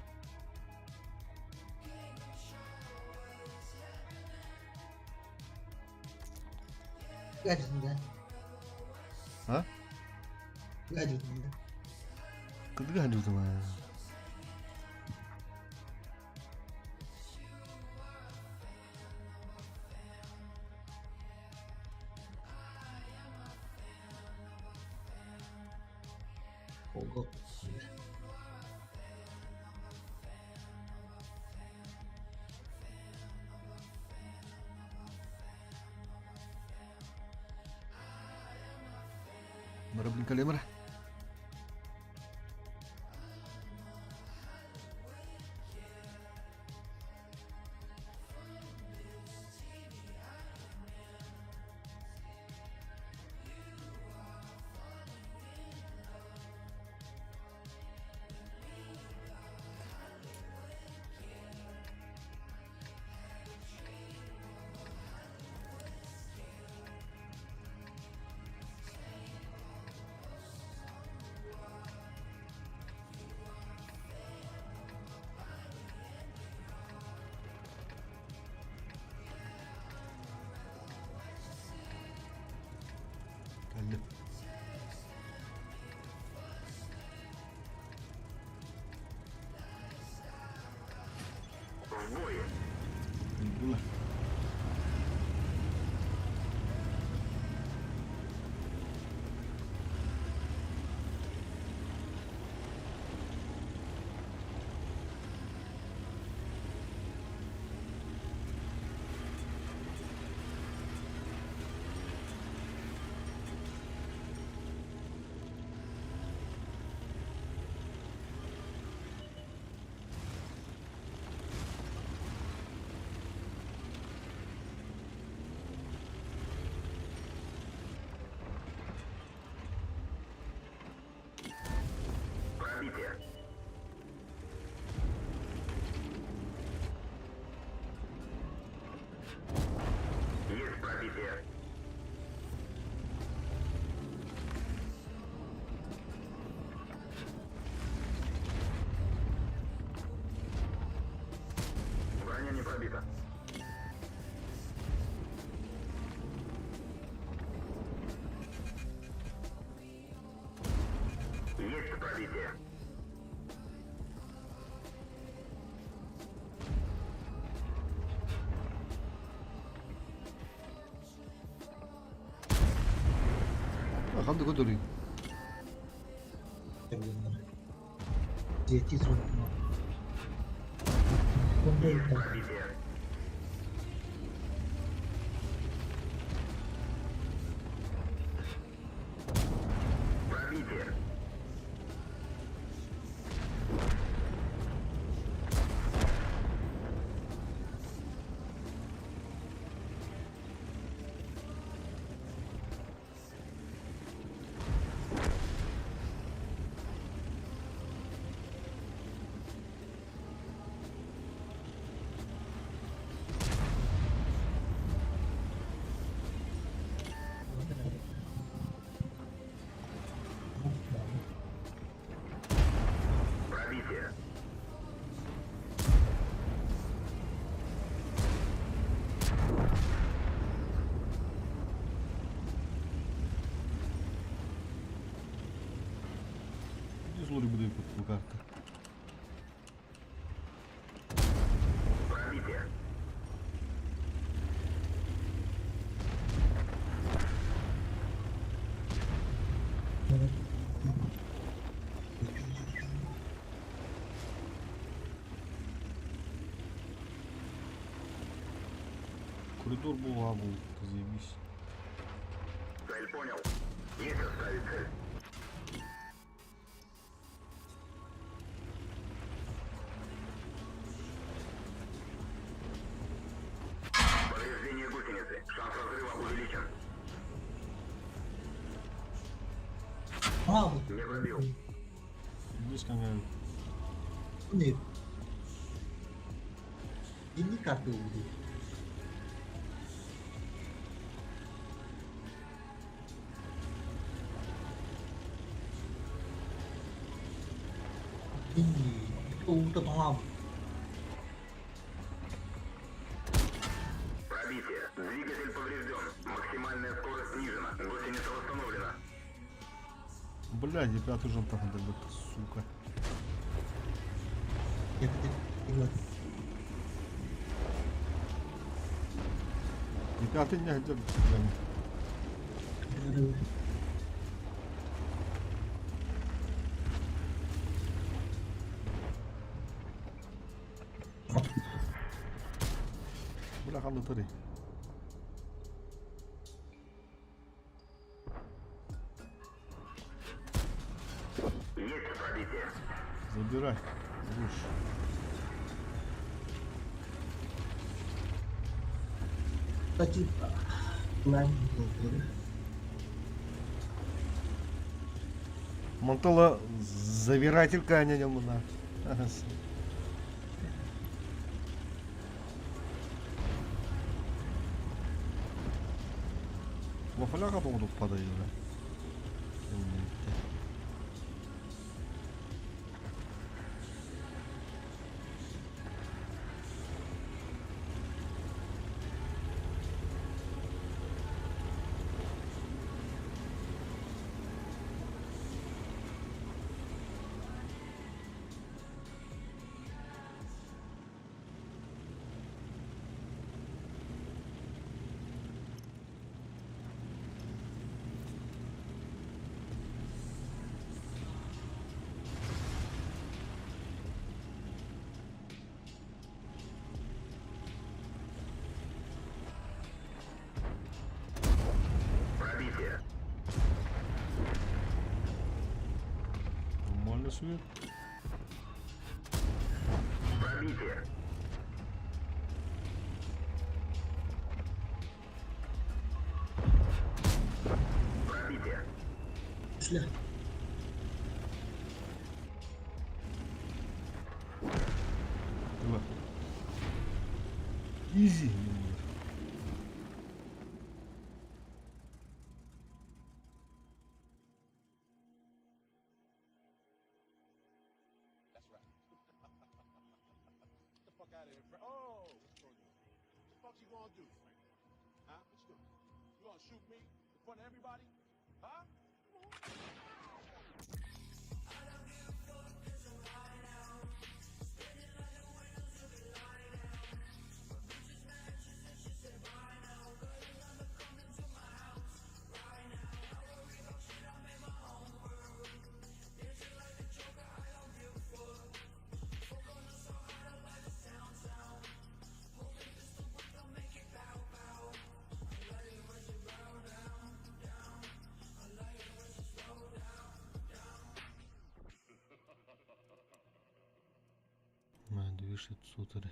Гаджетында. А? Гаджетында. Кыдыга хадютама. Ого. Мара блин калемара. Кэллим. В бой. Була. Пробитие. Есть пробитие. Броня не пробита. Есть пробитие. Ханды көтөрүй. Жети звонок. Пробитие. Пробитие. Пробитие. Злори буде по карта. Пробитие. Коридор буолуо буолбут, заебись. Цель понял. Есть оставить цель. Повреждение гусеницы. Шанс разрыва увеличен. А, Не пробил. Здесь какая Нет. Ini kartu udah. Ini itu udah Пробитие. Двигатель поврежден. Максимальная скорость снижена. Гусеница восстановлена. Блядь, ребят уже там сука. Ya, ya, Ребята не хотят, блядь. Бля, ханды. Есть пробитие. Забирай. Груш. Tadi lan Монтала забиратель каня мына. Вафляга буду падаю, да. Пробитие. Нормально свет. Пробитие. Пробитие. Silah. Давай. Изи. Fuck you gonna do, Frank? Huh? What you gonna do? You gonna shoot me in front of everybody? Huh? На, 2600.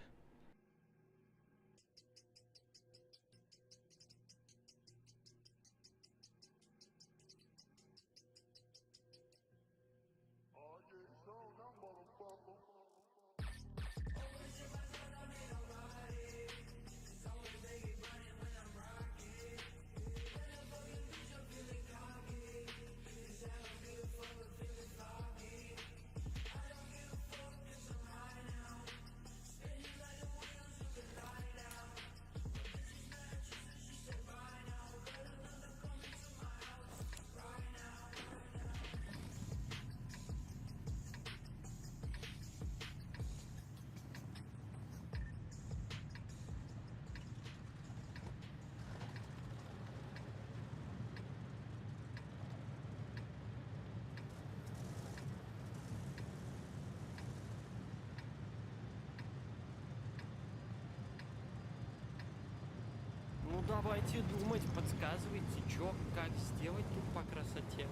Давайте думать, подсказывайте, чё, как сделать тут по красоте.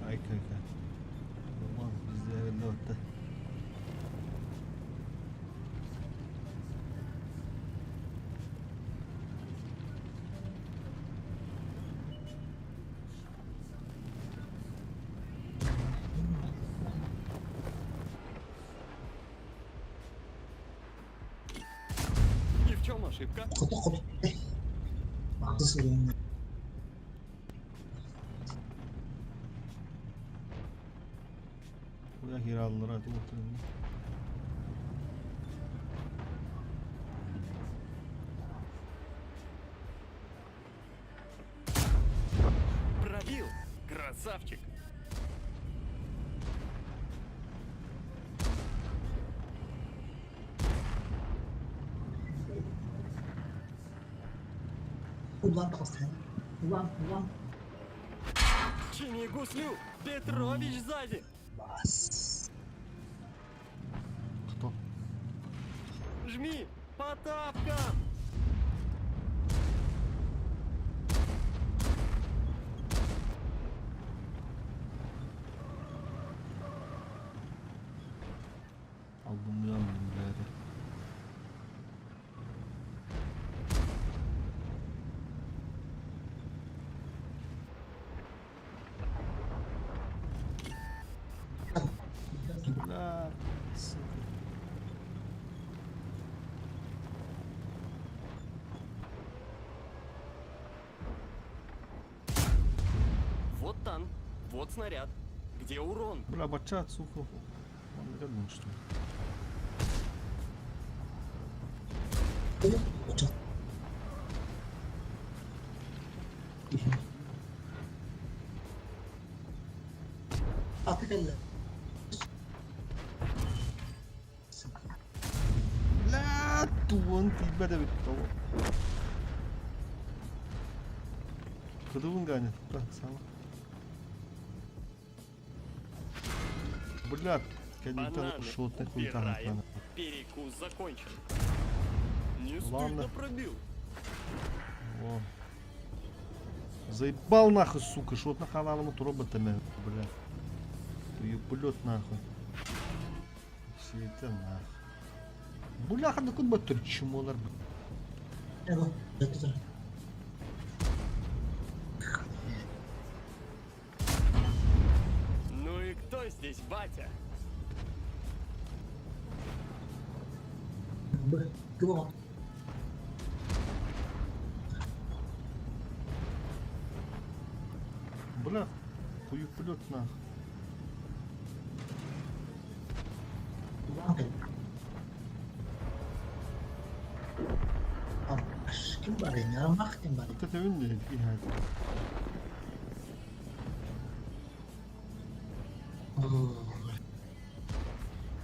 Айка-айка. Роман бізде И в чем ошибка? Пробил! Красавчик! Чини гуслю! Петрович сзади! Кто? Жми! По тапкам! Албумлянным, блядь. Бля, сука. Вот танк, вот снаряд. Где урон? Бля, бачат, сука. Он рядом, что ли? Бля, туон тебя давит того. Кыдыбын ганят, да, сама. Бля, Бананы шотный хуй убираем. Перекус закончен. Не стыдно Ладно. пробил. Во. Заебал нахуй, сука, шотный халавну роботами, бля. Туеплет нахуй. Все это нахуй. Бляха, да куда бы чмолар, бля. Ну и кто здесь батя? Бля, хуеплет нахуй. Вот это винни,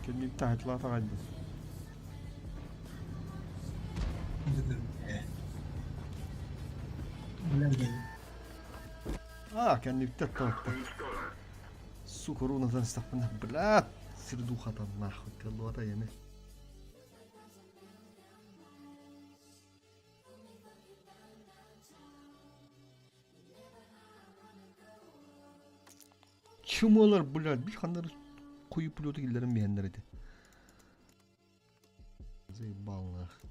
Кэнни тахт лата А, кэнни тахт. Сука, руна стахпана. Бля, сердуха там нахуй, колота яме. Чумолар, блядь, bir хандар куюп плюты киллерин бихендер эти. Заебал нахуй.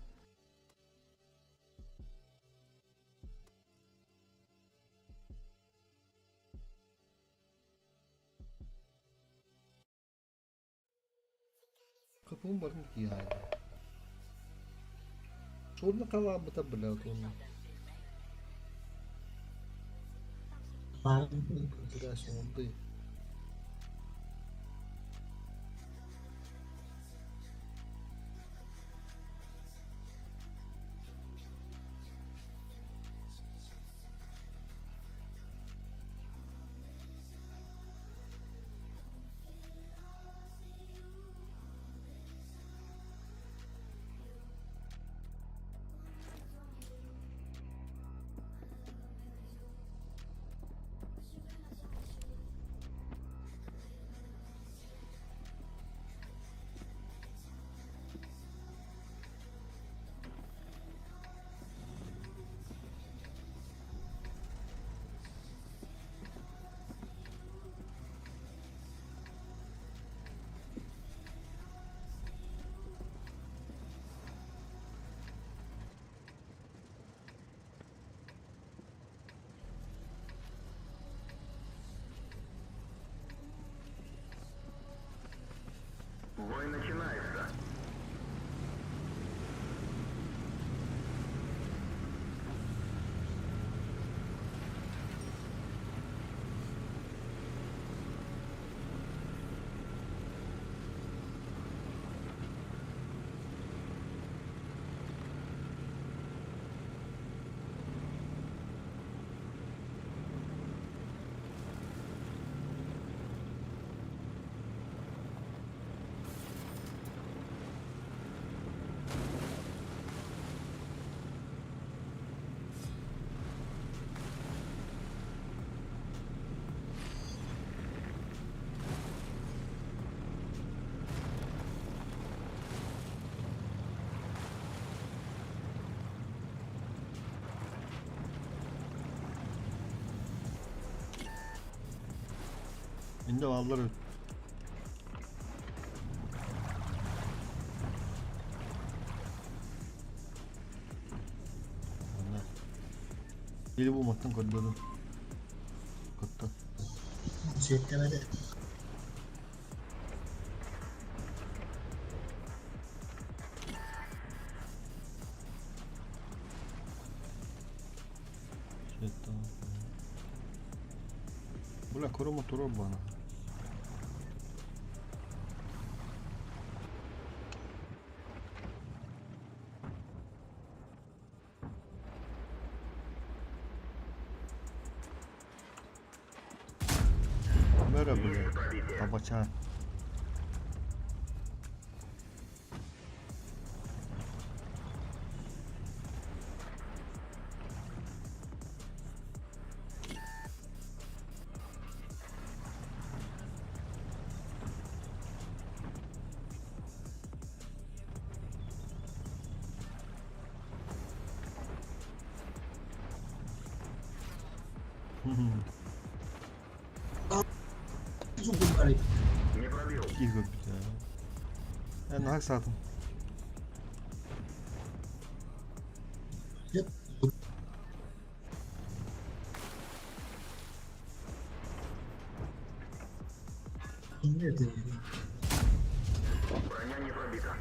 Капым бар я. Шорны калабыта, блядь, он. Интересно, он ты. Инде бааллар эбит. Манна. Или бу маттан көрдөрүм. Кытта. Сиэттэмэдэ. Бля, корома турар бана. Мөрө, блядь. Табача. Не пробил. Киһи көрбүтэ. Эн наһаа саатым. Броня не пробита.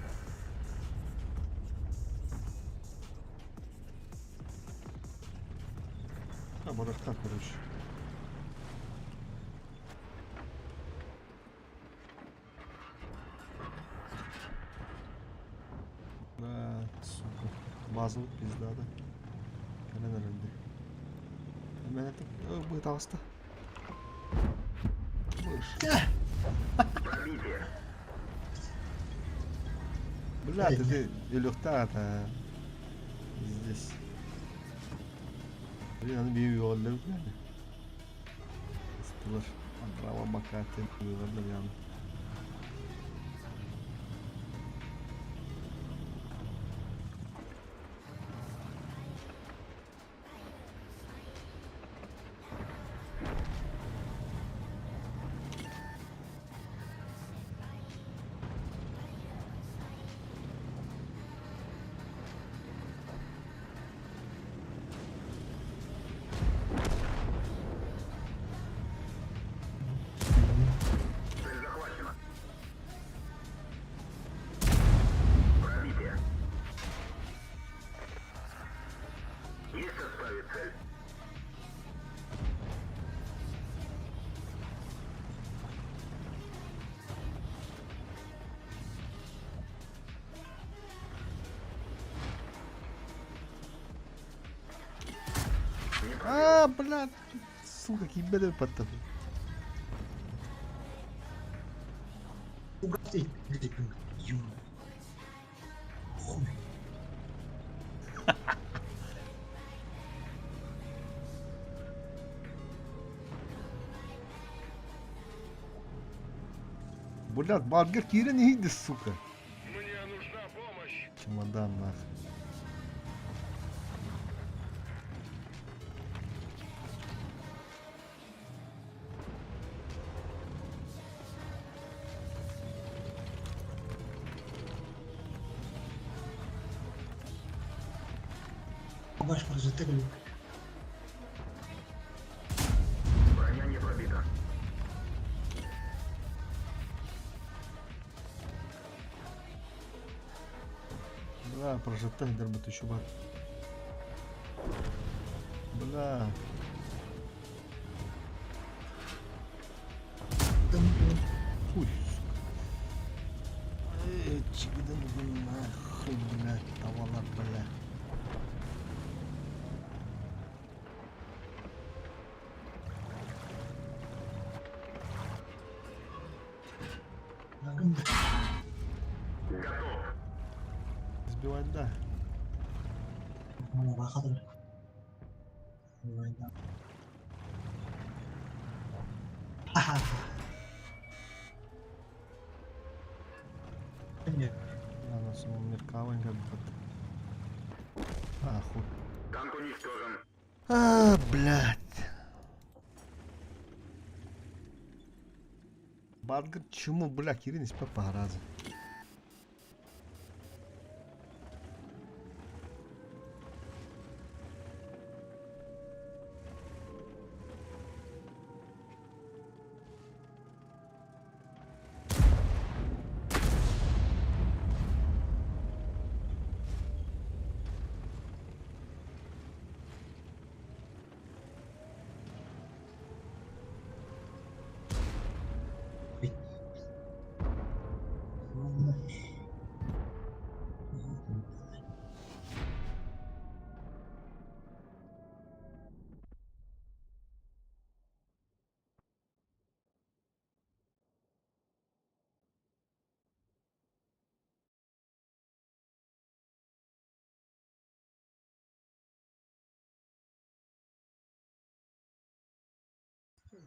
А, барахта, короче. Да, сука. Базовый пизда, да. Кэлэн эрэлди. Мен это бытаҕыста. Пробитие. Бля, ты ты өлүөхтээх Здесь. Блин, аны биир үөҕэллэр yani. Ыстылар. Браво бакаты үөҕэллэр yani. Цель захвачена. Пробитие. Есть в составе цель. А, блядь, сука, кимбеде паттады. Хуй. Блядь, Баргер киирэн иһийди, сука. Мне нужна помощь. Чемодан нахуй. Баш прожители. Броня не пробита. Бля, прожитых дербет еще бар. Бля. Хуй, сука. Эй, чигиден нахуй, блядь, тавалар, бля. Готов. Сбивать, да. Ладно, Меркавенька А, хуй. Танк уничтожен. А, блядь. Бааргын чему, бля, киирэн испэт баһараазы.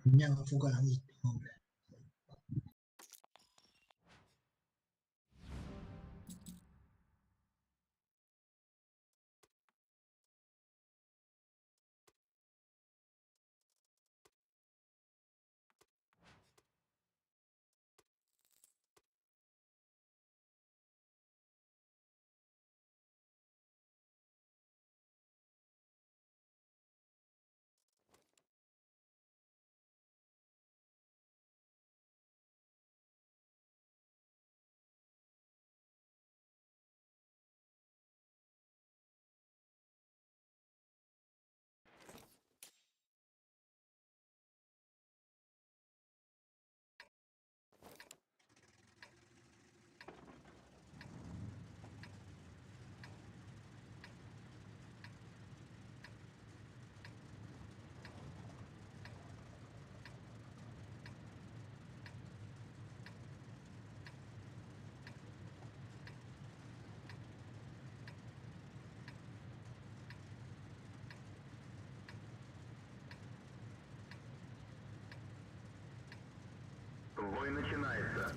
Andiamo a Бой начинается.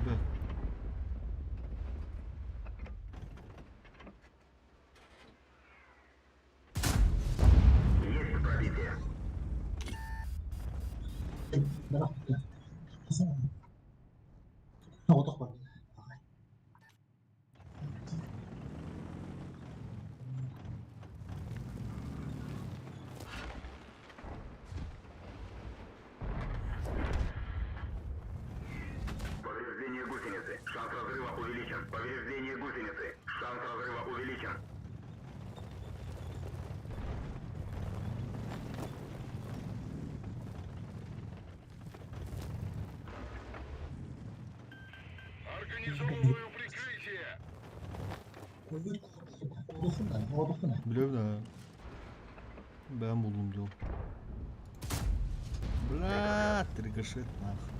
Да. Есть пробитие. Повреждение гусеницы. Шанс разрыва увеличен. Повреждение гусеницы. Шанс разрыва увеличен. Организовываю прикрытие. Biliyorum da. Ben buldum diyorum. Бля, рикошет нахуй.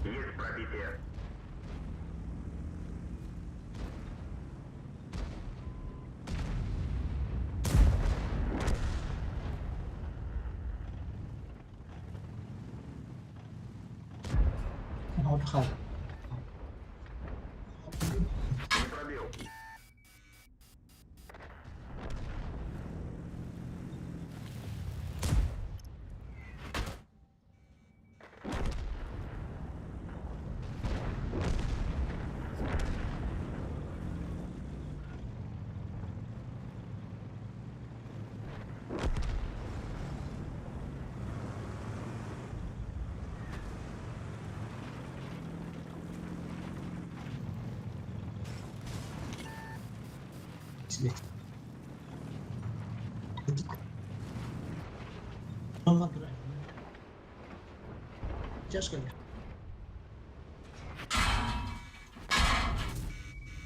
Есть пробитие. Не пробил.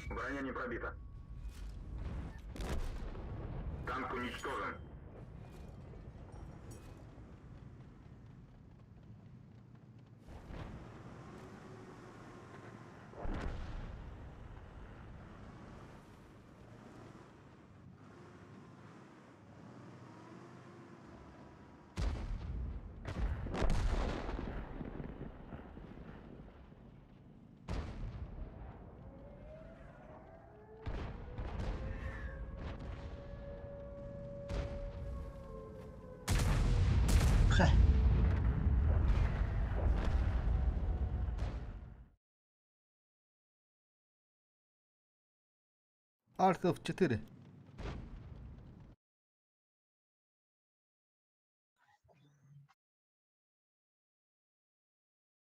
Броня не пробита. Танк уничтожен. Alt F4.